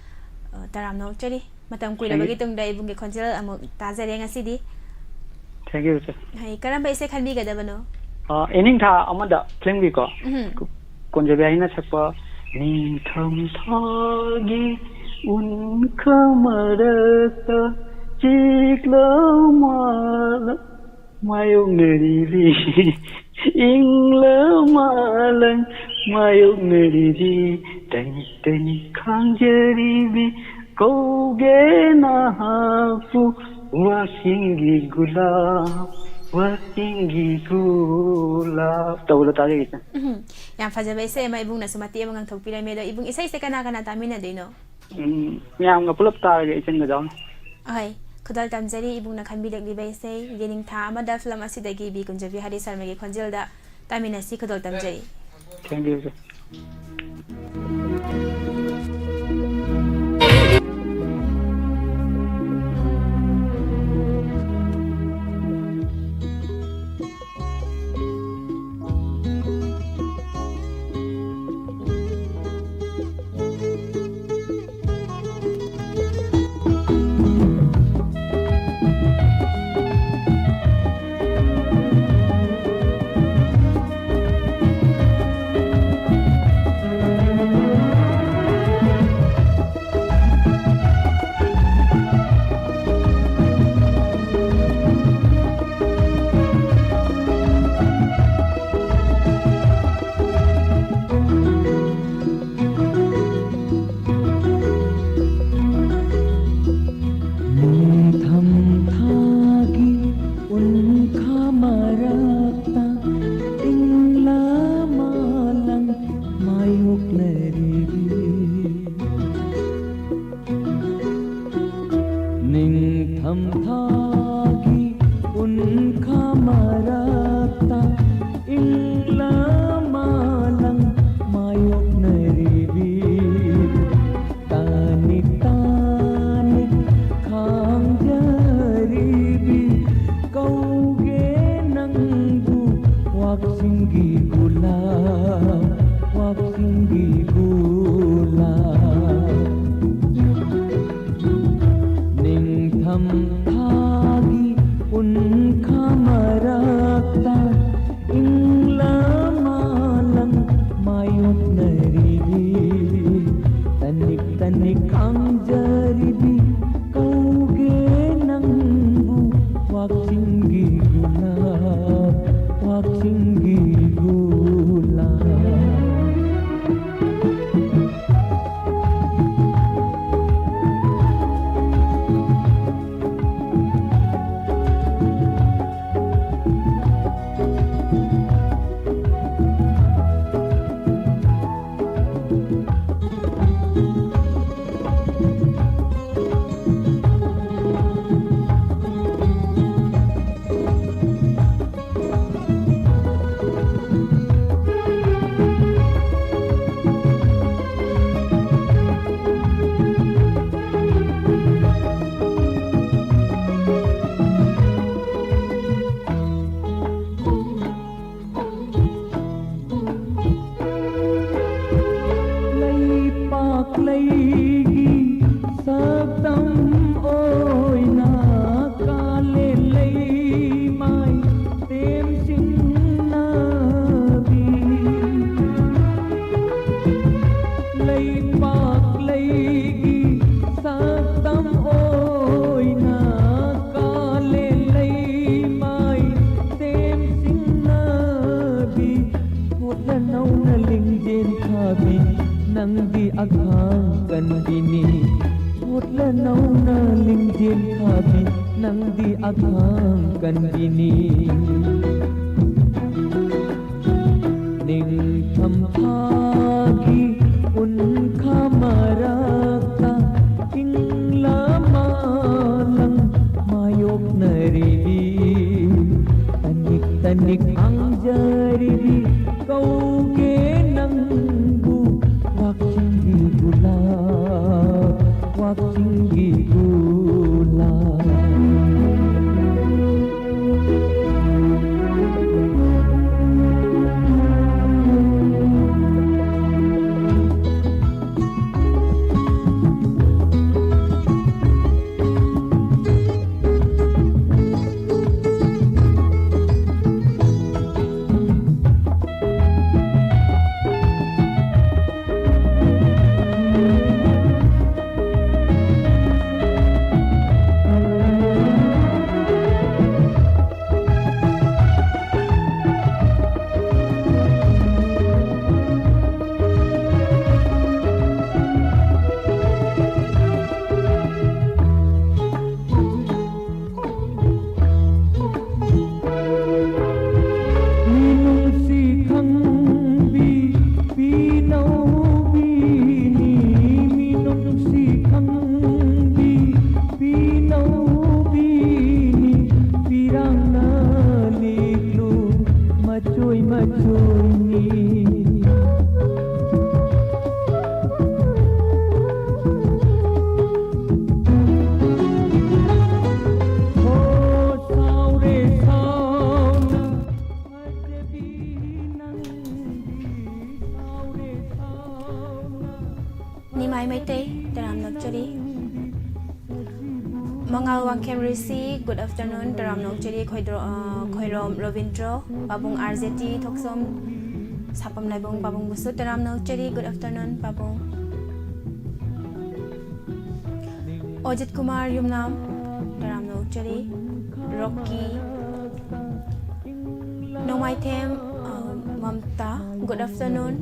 ꯑ, ꯇꯔꯥꯝꯅ ꯑꯣꯛꯆꯔꯤ꯫ ꯃꯇꯝ ꯀꯨꯏꯔꯕꯒꯤ ꯇꯨꯡꯗ ꯏꯕꯨꯡꯒꯤ ꯈꯣꯟꯖꯦꯜ ꯑꯃꯨꯛ ꯇꯥꯖꯔꯦ ꯉꯁꯤꯗꯤ꯫ Thank you, sir꯫ ꯍꯩ, ꯀꯔꯝꯕ ꯏꯁꯩ ꯈꯟꯕꯤꯒꯗꯕꯅꯣ? ꯑ, ꯏꯅꯤꯡꯊꯥ ꯑꯃꯗ ꯐꯤꯂꯝꯒꯤꯀꯣ꯫ ꯎꯝ꯫ ꯀꯨ-, ꯀꯨꯟꯖꯕꯤ ꯍꯥꯏꯅ ꯁꯛꯄ ꯅꯤꯡꯊꯝ ꯊꯥꯒꯤ ꯎꯟꯈ ꯃꯔꯛꯇ ꯆꯤꯛꯂ ꯃꯥꯂ ꯃꯥꯌꯣꯛꯅꯔꯤꯕꯤ ꯏꯪꯂ ꯃꯥꯂꯪ ꯃꯥꯌꯣꯛꯅꯔꯤꯕꯤ ꯇꯅꯤ ꯇꯅꯤ ꯈꯥꯡꯖꯔꯤꯕꯤ ꯀꯧꯒꯦ ꯅꯍꯥꯛꯄꯨ ꯋꯥꯁꯤꯡꯒꯤ ꯒꯨꯂꯥꯞ ꯋꯥꯁꯤꯡꯒꯤ ꯒꯨꯂꯥꯞ ꯇꯧꯕꯗꯣ ꯇꯥꯖꯒꯦ ꯏꯆꯟ꯫ ꯎꯝ, ꯌꯥꯝ ꯐꯖꯕ ꯏꯁꯩ ꯑꯃ ꯏꯕꯨꯡꯅꯁꯨ ꯃꯇꯦꯛ ꯑꯃ ꯉꯪꯊꯣꯛꯄꯤꯔꯝꯃꯦ꯫ ꯑꯗꯣ ꯏꯕꯨꯡ ꯏꯁꯩꯁꯦ ꯀꯅꯥ ꯀꯅꯥ ꯇꯥꯃꯤꯟꯅꯗꯣꯏꯅꯣ? ꯎꯝ, ꯃꯌꯥꯝꯒ ꯄꯨꯂꯞ ꯇꯥꯔꯒꯦ ꯏꯆꯟꯒ ꯌꯥꯎꯅ꯫ ꯑꯍꯣꯏ, ꯈꯨꯗꯣꯜ ꯇꯝꯖꯔꯤ ꯏꯕꯨꯡꯅ ꯈꯟꯕꯤꯔꯛꯂꯤꯕ ꯏꯁꯩ ꯌꯦꯅꯤꯡꯊꯥ ꯑꯃꯗ ꯐꯤꯂꯝ ꯑꯁꯤꯗꯒꯤ ꯕꯤ ꯀꯨꯟꯖꯕꯤ ꯍꯔꯤꯁꯔꯃꯒꯤ ꯈꯣꯟꯖꯦꯜꯗ ꯇꯥꯃꯤꯟꯅꯁꯤ꯫ ꯈꯨꯗꯣꯜ ꯇꯝꯖꯔꯤ꯫ Thank you, sir꯫ ꯅꯧꯅ ꯂꯤꯡꯖꯦꯜ ꯊꯥꯕꯤ, ꯅꯪꯗꯤ ꯑꯈꯥꯡ ꯀꯟꯕꯤꯅꯤ꯫ ꯍꯣꯠꯂ ꯅꯧꯅ ꯂꯤꯡꯖꯦꯜ ꯊꯥꯕꯤ, ꯅꯪꯗꯤ ꯑꯈꯥꯡ ꯀꯟꯕꯤꯅꯤ꯫ ꯅꯤꯡꯊꯝꯊꯥꯒꯤ ꯎꯟꯈꯥ ꯃꯔꯛꯇ ꯏꯪꯂ ꯃꯥꯂꯪ ꯃꯥꯌꯣꯛꯅꯔꯤꯕꯤ, ꯇꯅꯤꯛ ꯇꯅꯤꯛ ꯍꯪꯖꯔꯤꯕꯤ, ꯀꯧꯒꯦ ꯅꯪꯕꯨ ꯋꯥꯛꯆꯤꯡꯒꯤ ꯒꯨꯂꯥꯞ, ꯋꯥꯛꯆꯤꯡꯒꯤ ꯒꯨꯂꯥꯞ꯫ ꯃꯤꯅꯨꯡꯁꯤ ꯈꯪꯕꯤ ꯄꯤꯅꯧꯕꯤꯅꯤ, ꯃꯤꯅꯨꯡꯁꯤ ꯈꯪꯕꯤ ꯄꯤꯅꯧꯕꯤꯅꯤ, ꯄꯤꯔꯥꯡꯅ ꯂꯤꯛꯂꯨ ꯃꯆꯣꯏ ꯃꯆꯣꯏꯅꯤ꯫ ꯍꯣ ꯁꯥꯎꯔꯦ ꯁꯥꯎꯅ ꯐꯖꯕꯤ ꯅꯪꯗꯤ ꯁꯥꯎꯔꯦ ꯁꯥꯎꯅ꯫ ꯅꯤꯃꯥꯏ ꯃꯩꯇꯩ, ꯇꯔꯥꯝꯅ ꯑꯣꯛꯆꯔꯤ꯫ ꯃꯉꯥꯜ ꯋꯥꯡꯈꯦꯝ ꯔꯤꯁꯤ, good afternoon, ꯇꯔꯥꯝꯅ ꯑꯣꯛꯆꯔꯤ꯫ ꯈꯣꯏꯗ꯭ꯔꯣ-, ꯑ, ꯈꯣꯏꯔꯣꯝ ꯔꯣꯕꯤꯟꯗ꯭ꯔꯣ, ꯄꯥꯕꯨꯡ ꯑꯥꯔ ꯖꯦ ꯇꯤ ꯊꯣꯛꯆꯣꯝ, ꯁꯥꯄꯝ ꯂꯥꯏꯕꯨꯡ ꯄꯥꯕꯨꯡꯕꯨꯁꯨ ꯇꯔꯥꯝꯅ ꯑꯣꯛꯆꯔꯤ, good afternoon, ꯄꯥꯕꯨꯡ꯫ ꯑꯣꯖꯤꯠ ꯀꯨꯃꯥꯔ ꯌꯨꯝꯅꯥꯝ, ꯇꯔꯥꯝꯅ ꯑꯣꯛꯆꯔꯤ꯫ ꯔꯣꯛꯀꯤ, ꯅꯣꯡꯃꯥꯏꯊꯦꯝ, ꯑ, ꯃꯝꯇꯥ, good afternoon꯫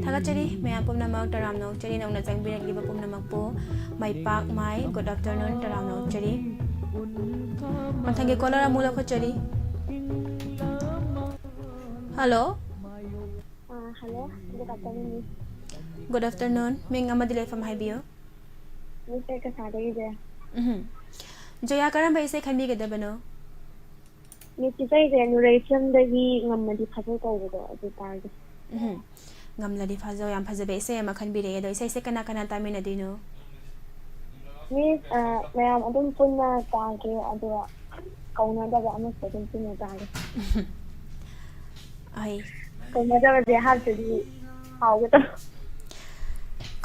ꯊꯥꯒꯠꯆꯔꯤ ꯃꯌꯥꯝ ꯄꯨꯝꯅꯃꯛ, ꯇꯔꯥꯝꯅ ꯑꯣꯛꯆꯔꯤ ꯅꯧꯅ ꯆꯪꯕꯤꯔꯛꯂꯤꯕ ꯄꯨꯝꯅꯃꯛꯄꯨ꯫ ꯃꯥꯏ ꯄꯥꯛ ꯃꯥꯏ, good afternoon, ꯇꯔꯥꯝꯅ ꯑꯣꯛꯆꯔꯤ꯫ ꯃꯊꯪꯒꯤ caller ꯑꯃꯨꯛ ꯂꯧꯈꯠꯆꯔꯤ꯫ Hello꯫ ꯑꯥ, hello, good afternoon, miss꯫ Good afternoon꯫ ꯃꯤꯡ ꯑꯃꯗꯤ ꯂꯩꯐꯝ ꯍꯥꯏꯕꯤꯌꯨ꯫ Miss, ꯑꯩ ꯀꯁꯥꯔꯗꯒꯤ ꯖꯌꯥ꯫ ꯎꯝ꯫ ꯖꯌꯥ, ꯀꯔꯝꯕ ꯏꯁꯩ ꯈꯟꯕꯤꯒꯗꯕꯅꯣ? Miss, ꯏꯁꯩꯁꯦ ꯅꯨꯔꯩ film ꯗꯒꯤ ꯉꯝꯃꯗꯤ ꯐꯖꯩ ꯀꯧꯕꯗꯣ ꯑꯗꯨ ꯇꯥꯒꯦ꯫ ꯎꯝ꯫ ꯉꯝꯂꯗꯤ ꯐꯖꯧ, ꯌꯥꯝ ꯐꯖꯕ ꯏꯁꯩ ꯑꯃ ꯈꯟꯕꯤꯔꯛꯑꯦ꯫ ꯑꯗꯣ ꯏꯁꯩꯁꯦ ꯀꯅꯥ ꯀꯅꯥ ꯇꯥꯃꯤꯟꯅꯗꯣꯏꯅꯣ? Miss, ꯑ, ꯃꯌꯥꯝ ꯑꯗꯨꯝ ꯄꯨꯟꯅ ꯇꯥꯒꯦ, ꯑꯗꯨꯒ ꯀꯧꯅꯗꯕ ꯑꯃꯁꯨ ꯑꯗꯨꯝ ꯄꯨꯟꯅ ꯇꯥꯒꯦ꯫ ꯑꯩ ꯀꯧꯅꯗꯕꯁꯦ ꯍꯥꯞꯇ꯭ꯔꯗꯤ ꯍꯥꯎꯒꯗꯕ꯫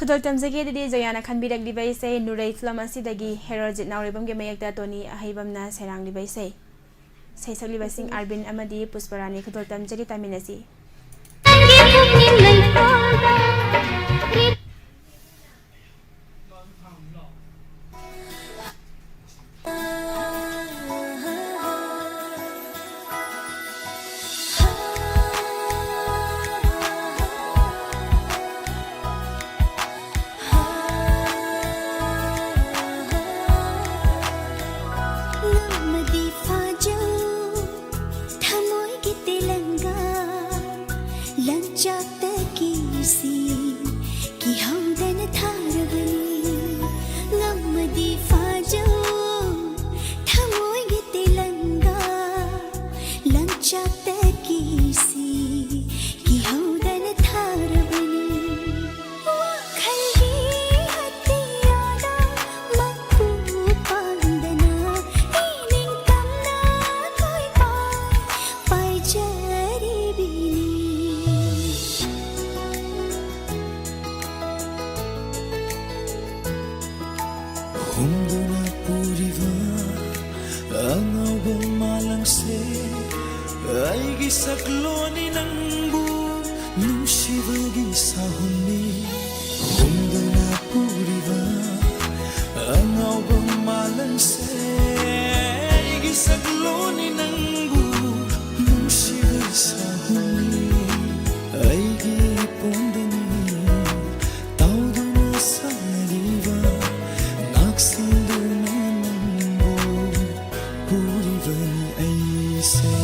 ꯈꯨꯗꯣꯜ ꯇꯝꯖꯒꯦ꯫ ꯑꯗꯨꯗꯤ ꯖꯌꯥꯅ ꯈꯟꯕꯤꯔꯛꯂꯤꯕ ꯏꯁꯩ ꯅꯨꯔꯩ film ꯑꯁꯤꯗꯒꯤ ꯍꯦꯔꯣꯖꯤꯠ ꯅꯥꯎꯔꯦꯝꯕꯝꯒꯤ ꯃꯌꯦꯛꯇ ꯇꯣꯅꯤ ꯑꯍꯩꯕꯝꯅ ꯁꯩꯔꯥꯡꯂꯤꯕ ꯏꯁꯩ꯫ ꯏꯁꯩ ꯁꯛꯂꯤꯕꯁꯤꯡ ꯑꯔꯕꯤꯟ ꯑꯃꯗꯤ ꯄꯨꯁꯄꯔꯥꯅꯤ꯫ ꯈꯨꯗꯣꯜ ꯇꯝꯖꯔꯤ, ꯇꯥꯃꯤꯟꯅꯁꯤ꯫ ꯅꯪꯒꯤ ꯄꯨꯛꯅꯤꯡ ꯂꯩꯈꯣꯜꯗ ꯉꯝꯃꯗꯤ ꯐꯥꯖꯧ, ꯊꯃꯣꯏꯒꯤ ꯇꯦꯂꯪꯒꯥ ꯂꯪꯆꯥꯛꯇ ꯀꯤꯁꯤ ꯀꯤꯍꯧꯗꯅ ꯊꯥꯔꯕꯅꯤ꯫ ꯉꯝꯃꯗꯤ ꯐꯥꯖꯧ, ꯊꯃꯣꯏꯒꯤ ꯇꯦꯂꯪꯒꯥ ꯂꯪꯆꯥꯛꯇ ꯀꯤꯁꯤ ꯀꯤꯍꯧꯗꯅ ꯊꯥꯔꯕꯅꯤ꯫ ꯋꯥꯈꯜꯒꯤ ꯑꯇꯤꯌꯥꯗ ꯃꯄꯨ ꯄꯥꯟꯗꯅ ꯏꯅꯤꯡꯇꯝꯅ ꯀꯣꯏꯄꯥꯏ ꯄꯥꯏꯖꯔꯤꯕꯤꯅꯤ꯫ ꯍꯨꯝꯗꯨꯅ ꯄꯨꯔꯤꯕ ꯑꯉꯧꯕ ꯃꯥꯂꯪꯁꯦ ꯑꯩꯒꯤ ꯁꯛꯂꯣꯟꯅꯤ, ꯅꯪꯕꯨ ꯅꯨꯡꯁꯤꯕꯒꯤ ꯁꯥꯍꯨꯝꯅꯤ꯫ ꯍꯨꯝꯗꯨꯅ ꯄꯨꯔꯤꯕ ꯑꯉꯧꯕ ꯃꯥꯂꯪꯁꯦ ꯑꯩꯒꯤ ꯁꯛꯂꯣꯟꯅꯤ, ꯅꯪꯕꯨ ꯅꯨꯡꯁꯤꯕꯒꯤ ꯁꯥꯍꯨꯝꯅꯤ꯫ ꯑꯩꯒꯤ ꯄꯣꯟꯗꯅꯤ ꯇꯥꯎꯗꯨꯅ ꯁꯥꯟꯅꯔꯤꯕ, ꯉꯥꯛꯁꯦꯟꯗꯨꯅ ꯅꯪꯕꯨ ꯄꯨꯔꯤꯕꯅꯤ ꯑꯩꯁꯦ꯫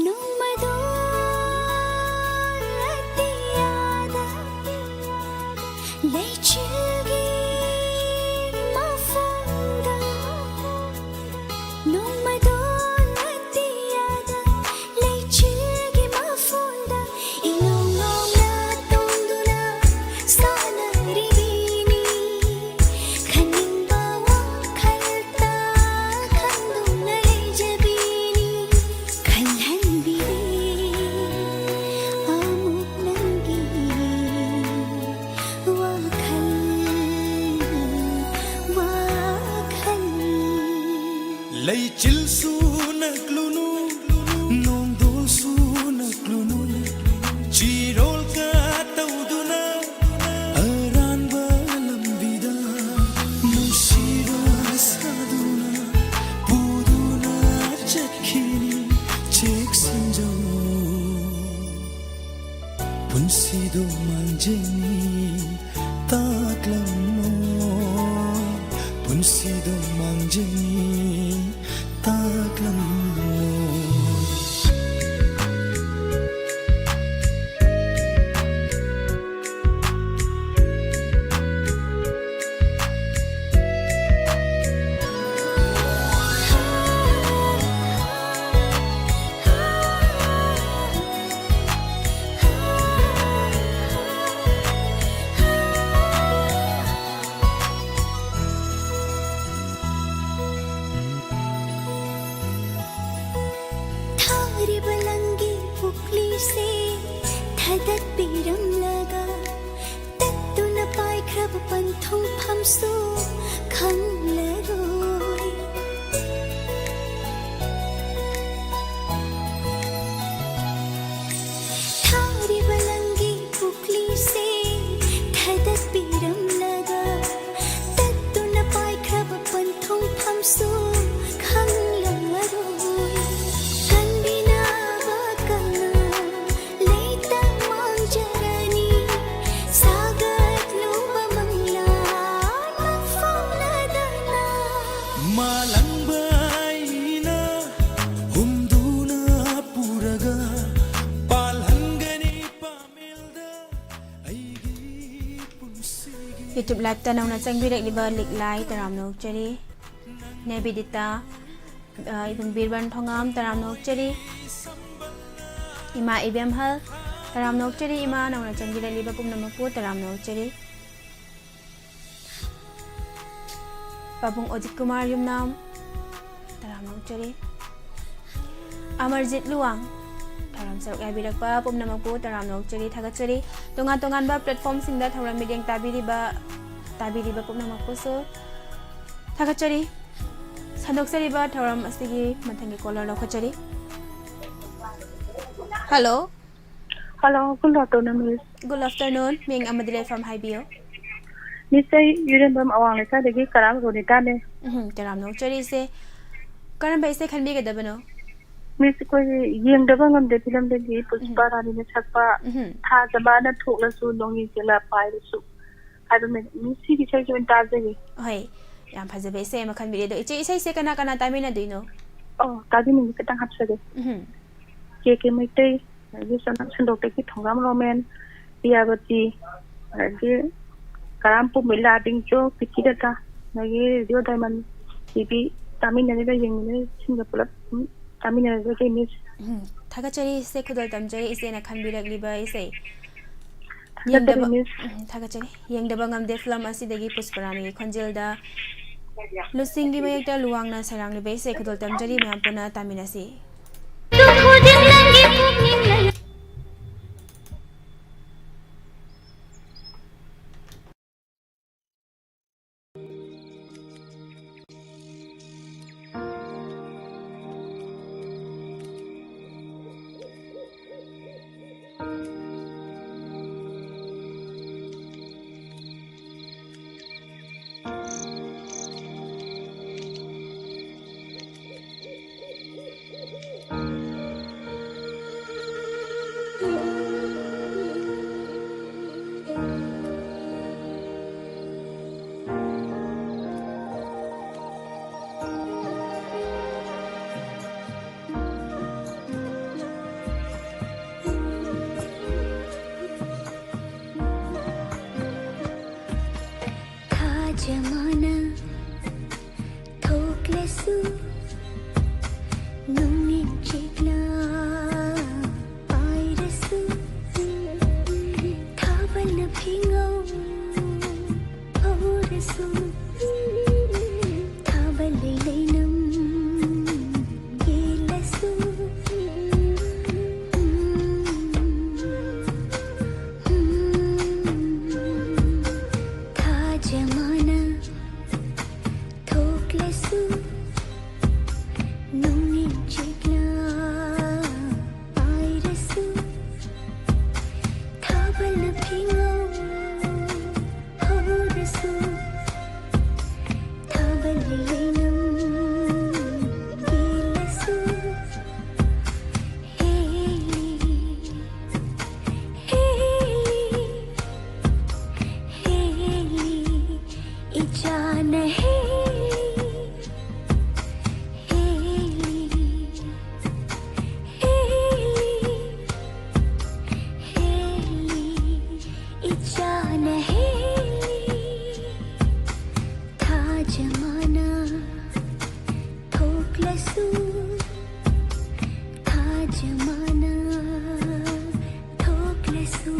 ꯅꯣꯡꯃꯗꯣ ꯑꯇꯤꯌꯥꯗ ꯂꯩꯆꯤꯜꯒꯤ ꯃꯐꯝꯗ, ꯅꯣꯡꯃꯗꯣ ꯑꯇꯤꯌꯥꯗ ꯂꯩꯆꯤꯜꯒꯤ ꯃꯐꯝꯗ ꯏꯉꯧ ꯉꯧꯅ ꯇꯣꯡꯗꯨꯅ ꯁꯥꯟꯅꯔꯤꯕꯤꯅꯤ꯫ ꯈꯟꯅꯤꯡꯕ ꯋꯥꯈꯜꯇ ꯈꯟꯗꯨꯅ ꯂꯩꯖꯕꯤꯅꯤ꯫ ꯈꯜꯍꯟꯕꯤꯔꯦ ꯑꯃꯨꯛ ꯅꯪꯒꯤ ꯋꯥꯈꯜ, ꯋꯥꯈꯜ꯫ ꯂꯩꯆꯤꯜꯁꯨ ꯅꯛꯂꯨꯅꯨ, ꯅꯣꯡꯗꯣꯜꯁꯨ ꯅꯛꯂꯨꯅꯨ, ꯆꯤꯔꯣꯜ ꯀꯥ ꯇꯧꯗꯨꯅ ꯑꯔꯥꯟꯕ ꯂꯝꯕꯤꯗ ꯅꯨꯡꯁꯤꯕ ꯁꯥꯗꯨꯅ ꯄꯨꯗꯨꯅ ꯆꯠꯈꯤꯅꯤ꯫ ꯆꯦꯛꯁꯤꯟꯖꯧ, ꯄꯨꯟꯁꯤꯗꯣ ꯃꯥꯡꯖꯅꯤ ꯇꯥꯛꯂꯝꯃꯣ, ꯄꯨꯟꯁꯤꯗꯣ ꯃꯥꯡꯖꯅꯤ ꯇꯥꯛꯂꯝꯃꯣ꯫ ꯁꯨ ꯈꯪꯂꯔꯣꯏ꯫ ꯊꯥꯔꯤꯕ ꯅꯪꯒꯤ ꯄꯨꯛꯂꯤꯁꯦ ꯊꯥꯗꯠꯄꯤꯔꯝꯂꯒ ꯇꯠꯇꯨꯅ ꯄꯥꯏꯈ꯭ꯔꯕ ꯄꯟꯊꯨꯡꯐꯝꯁꯨ ꯈꯪꯂꯔꯣꯏ꯫ ꯀꯟꯕꯤꯅꯕ ꯀꯅꯥ ꯂꯩꯇ ꯃꯥꯡꯖꯔꯅꯤ꯫ ꯁꯥꯒꯠꯂꯨꯕ ꯃꯪꯂꯥ ꯃꯪꯐꯥꯎꯅꯗꯅ꯫ ꯃꯥꯂꯪꯕ ꯑꯩꯅ ꯍꯨꯝꯗꯨꯅ ꯄꯨꯔꯒ ꯄꯥꯜꯍꯟꯒꯅꯤ ꯄꯥꯃꯦꯜꯗ ꯑꯩꯒꯤ ꯄꯨꯟꯁꯤꯒꯤ꯫ YouTube live ꯇ ꯅꯧꯅ ꯆꯪꯕꯤꯔꯛꯂꯤꯕ ꯂꯤꯛꯂꯥꯏ ꯇꯔꯥꯝꯅ ꯑꯣꯛꯆꯔꯤ꯫ ꯅꯦꯕꯤꯗꯤꯇꯥ, ꯑ, ꯏꯕꯨꯡ ꯕꯤꯔꯕꯟ ꯊꯣꯉꯥꯝ ꯇꯔꯥꯝꯅ ꯑꯣꯛꯆꯔꯤ꯫ ꯏꯃꯥ ꯏꯕꯦꯝꯍꯜ ꯇꯔꯥꯝꯅ ꯑꯣꯛꯆꯔꯤ꯫ ꯏꯃꯥ ꯅꯧꯅ ꯆꯪꯕꯤꯔꯛꯂꯤꯕ ꯄꯨꯝꯅꯃꯛꯄꯨ ꯇꯔꯥꯝꯅ ꯑꯣꯛꯆꯔꯤ꯫ ꯄꯥꯕꯨꯡ ꯑꯣꯖꯤꯠ ꯀꯨꯃꯥꯔ ꯌꯨꯝꯅꯥꯝ ꯇꯔꯥꯝꯅ ꯑꯣꯛꯆꯔꯤ꯫ ꯑꯃꯔꯖꯤꯠ ꯂꯨꯋꯥꯡ ꯊꯧꯔꯝ ꯁꯔꯨꯛ ꯌꯥꯕꯤꯔꯛꯄ ꯄꯨꯝꯅꯃꯛꯄꯨ ꯇꯔꯥꯝꯅ ꯑꯣꯛꯆꯔꯤ, ꯊꯥꯒꯠꯆꯔꯤ꯫ ꯇꯣꯉꯥꯟ ꯇꯣꯉꯥꯟꯕ platform ꯁꯤꯡꯗ ꯊꯧꯔꯝ ꯃꯤꯠꯌꯦꯡ ꯇꯥꯕꯤꯔꯤꯕ, ꯇꯥꯕꯤꯔꯤꯕ ꯄꯨꯝꯅꯃꯛꯄꯨꯁꯨ ꯊꯥꯒꯠꯆꯔꯤ꯫ ꯁꯟꯗꯣꯛꯆꯔꯤꯕ ꯊꯧꯔꯝ ꯑꯁꯤꯒꯤ ꯃꯊꯪꯒꯤ caller ꯂꯧꯈꯠꯆꯔꯤ꯫ Hello꯫ Hello, good afternoon, Miss꯫ Good afternoon꯫ ꯃꯤꯡ ꯑꯃꯗꯤ ꯂꯩꯐꯝ ꯍꯥꯏꯕꯤꯌꯨ꯫ Miss, ꯑꯩ ꯏꯔꯦꯝꯕꯝ ꯑꯋꯥꯡ ꯂꯩꯀꯥꯏꯗꯒꯤ ꯀꯔꯥꯝ ꯔꯣꯅꯤꯇꯥꯅꯦ꯫ ꯎꯝ, ꯇꯔꯥꯝꯅ ꯑꯣꯛꯆꯔꯤ ꯏꯆꯦ꯫ ꯀꯔꯝꯕ ꯏꯁꯩ ꯈꯟꯕꯤꯒꯗꯕꯅꯣ? Miss, ꯑꯩꯈꯣꯏꯒꯤ ꯌꯦꯡꯗꯕ ꯉꯝꯗꯦ ꯐꯤꯂꯝꯗꯒꯤ ꯄꯨꯁꯄꯥ ꯎꯝ꯫ ꯔꯥꯅꯤꯅ ꯁꯛꯄ ꯎꯝ꯫ ꯊꯥꯖꯕꯅ ꯊꯣꯛꯂꯁꯨ ꯅꯣꯡꯏ ꯆꯦꯂꯥ ꯄꯥꯏꯔꯁꯨ ꯍꯥꯏꯕ ꯃꯤ-, Miss, ꯁꯤꯒꯤ ꯏꯁꯩꯁꯦ ꯑꯣꯏꯅ ꯇꯥꯖꯒꯦ꯫ ꯍꯣꯏ, ꯌꯥꯝ ꯐꯖꯕ ꯏꯁꯩ ꯑꯃ ꯈꯟꯕꯤꯔꯦ꯫ ꯑꯗꯣ ꯏꯆꯦ, ꯏꯁꯩꯁꯦ ꯀꯅꯥ ꯀꯅꯥ ꯇꯥꯃꯤꯟꯅꯗꯣꯏꯅꯣ? ꯑꯣ, ꯇꯥꯕꯤꯅꯤꯡꯕ ꯈꯤꯇꯪ ꯍꯥꯞꯆꯒꯦ꯫ ꯎꯝ꯫ ꯀꯦ ꯀꯦ ꯃꯩꯇꯩ, ꯑꯗꯒꯤ ꯁꯅꯥ ꯁꯟꯗꯣꯛꯇꯒꯤ ꯊꯣꯡꯒꯥꯝ ꯔꯣꯃꯦꯟ, ꯄꯤꯌꯥꯕꯇꯤ, ꯑꯗꯒꯤ ꯀꯔꯥꯝ ꯄꯨꯝꯕ ꯏꯂꯥ ꯕꯤꯡꯆꯣ, ꯄꯤꯇꯤ ꯗꯇꯥ, ꯑꯗꯒꯤ ꯔꯦꯗꯤꯑꯣ ꯗꯥꯏꯃꯟ ꯇꯤ ꯚꯤ ꯇꯥꯃꯤꯟꯅꯔꯤꯕ, ꯌꯦꯡꯃꯤꯟꯅꯔꯤꯕꯁꯤꯡꯒ ꯄꯨꯂꯞ ꯑꯗꯨꯝ ꯇꯥꯃꯤꯟꯅꯔꯒꯦ, Miss꯫ ꯎꯝ, ꯊꯥꯒꯠꯆꯔꯤ ꯏꯆꯦ, ꯈꯨꯗꯣꯜ ꯇꯝꯖꯔꯤ ꯏꯆꯦꯅ ꯈꯟꯕꯤꯔꯛꯂꯤꯕ ꯏꯁꯩ꯫ ꯊꯥꯒꯠꯆꯔꯤ, ꯌꯦꯡꯗꯕ, Miss꯫ ꯎꯝ, ꯊꯥꯒꯠꯆꯔꯤ꯫ ꯌꯦꯡꯗꯕ ꯉꯝꯗꯦ ꯐꯤꯂꯝ ꯑꯁꯤꯗꯒꯤ ꯄꯨꯁꯄꯔꯥꯅꯤꯒꯤ ꯈꯣꯟꯖꯦꯜꯗ ꯂꯨꯆꯤꯡꯒꯤ ꯃꯌꯦꯛꯇ ꯂꯨꯋꯥꯡꯅ ꯁꯩꯔꯥꯡꯂꯤꯕ ꯏꯁꯩ ꯈꯨꯗꯣꯜ ꯇꯝꯖꯔꯤ, ꯃꯌꯥꯝ ꯄꯨꯟꯅ ꯇꯥꯃꯤꯟꯅꯁꯤ꯫ ꯃꯥꯅ ꯊꯣꯛꯂꯁꯨ, ꯅꯨꯃꯤꯠ ꯆꯤꯛꯂ ꯄꯥꯏꯔꯁꯨ, ꯊꯥꯕꯜꯅ ꯐꯤꯉꯧ ꯍꯧꯔꯁꯨ, ꯊꯥꯕꯜ ꯂꯩꯂꯩꯅꯝ ꯌꯦꯜꯂꯁꯨ, ꯊꯥꯖꯃꯥꯅ ꯊꯣꯛꯂꯁꯨ, ꯅꯨꯃꯤꯠ ꯆꯤꯛꯂ ꯄꯥꯏꯔꯁꯨ, ꯊꯥꯕꯜꯅ ꯐꯤꯉꯧ ꯍꯧꯔꯁꯨ, ꯊꯥꯕꯜ ꯂꯩꯂꯩꯅꯝ ꯌꯦꯜꯂꯁꯨ, ꯍꯦꯜꯂꯤ, ꯍꯦꯜꯂꯤ, ꯍꯦꯜꯂꯤ, ꯏꯆꯥꯅ ꯍꯦꯜꯂꯤ, ꯍꯦꯜꯂꯤ, ꯍꯦꯜꯂꯤ, ꯍꯦꯜꯂꯤ, ꯏꯆꯥꯅ ꯍꯦꯜꯂꯤ, ꯊꯥꯖꯃꯥꯅ ꯊꯣꯛꯂꯁꯨ, ꯊꯥꯖꯃꯥꯅ ꯊꯣꯛꯂꯁꯨ꯫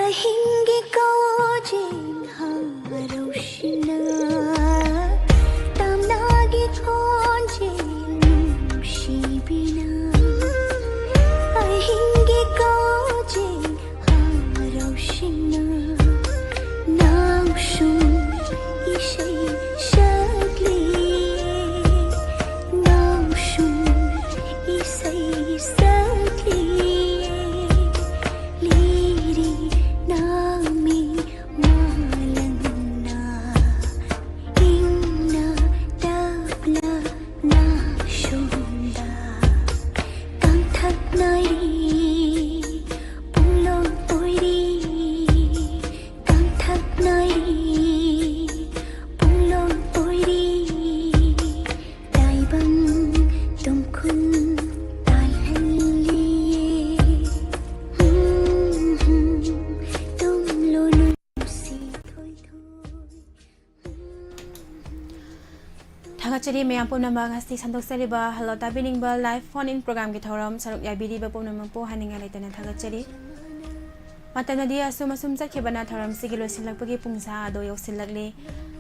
ꯑꯍꯤꯡꯒꯤ ꯀꯣꯟꯖꯦꯜ ꯍꯔꯥꯎꯁꯤꯅ, ꯇꯝꯅꯥꯒꯤ ꯈꯣꯟꯖꯦꯜ ꯅꯨꯡꯁꯤꯕꯤꯅ, ꯑꯍꯤꯡꯒꯤ ꯀꯣꯟꯖꯦꯜ ꯍꯔꯥꯎꯁꯤꯅ, ꯅꯥꯎꯁꯨꯝ ꯏꯁꯩ ꯁꯛꯂꯤꯌꯦ, ꯅꯥꯎꯁꯨꯝ ꯏꯁꯩ ꯁꯛꯂꯤꯌꯦ꯫ ꯂꯤꯔꯤ ꯅꯥꯃꯤ ꯃꯥꯂꯪꯅ ꯏꯪꯅ ꯇꯞꯅ ꯅꯥꯁꯣꯝꯗ ꯀꯪꯊꯛꯅꯔꯤ ꯄꯨꯡꯂꯣꯟ ꯑꯣꯏꯔꯤ, ꯀꯪꯊꯛꯅꯔꯤ ꯄꯨꯡꯂꯣꯟ ꯑꯣꯏꯔꯤ꯫ ꯇꯥꯏꯕꯪ ꯇꯨꯝꯈꯨꯜ ꯇꯥꯏꯍꯜꯂꯤꯌꯦ꯫ ꯍꯨꯝ, ꯍꯨꯝ, ꯇꯨꯝꯂꯣ ꯅꯨꯡꯁꯤ ꯊꯣꯏꯊꯣꯏ꯫ ꯊꯥꯒꯠꯆꯔꯤ ꯃꯌꯥꯝ ꯄꯨꯝꯅꯃꯛ, ꯉꯁꯤ ꯁꯟꯗꯣꯛꯆꯔꯤꯕ ꯍꯜꯂꯣ ꯇꯥꯕꯤꯅꯤꯡꯕ live phone in programꯒꯤ ꯊꯧꯔꯝ ꯁꯔꯨꯛ ꯌꯥꯕꯤꯔꯤꯕ ꯄꯨꯝꯅꯃꯛꯄꯨ ꯍꯥꯏꯅꯤꯡꯉꯥꯏ ꯂꯩꯇꯅ ꯊꯥꯒꯠꯆꯔꯤ꯫ ꯃꯇꯝꯅꯗꯤ ꯑꯁꯨꯝ ꯑꯁꯨꯝ ꯆꯠꯈꯤꯕꯅ ꯊꯧꯔꯝꯁꯤꯒꯤ ꯂꯣꯏꯁꯤꯜꯂꯛꯄꯒꯤ ꯄꯨꯡꯁꯥ ꯑꯗꯨ ꯌꯧꯁꯤꯜꯂꯛꯂꯤ꯫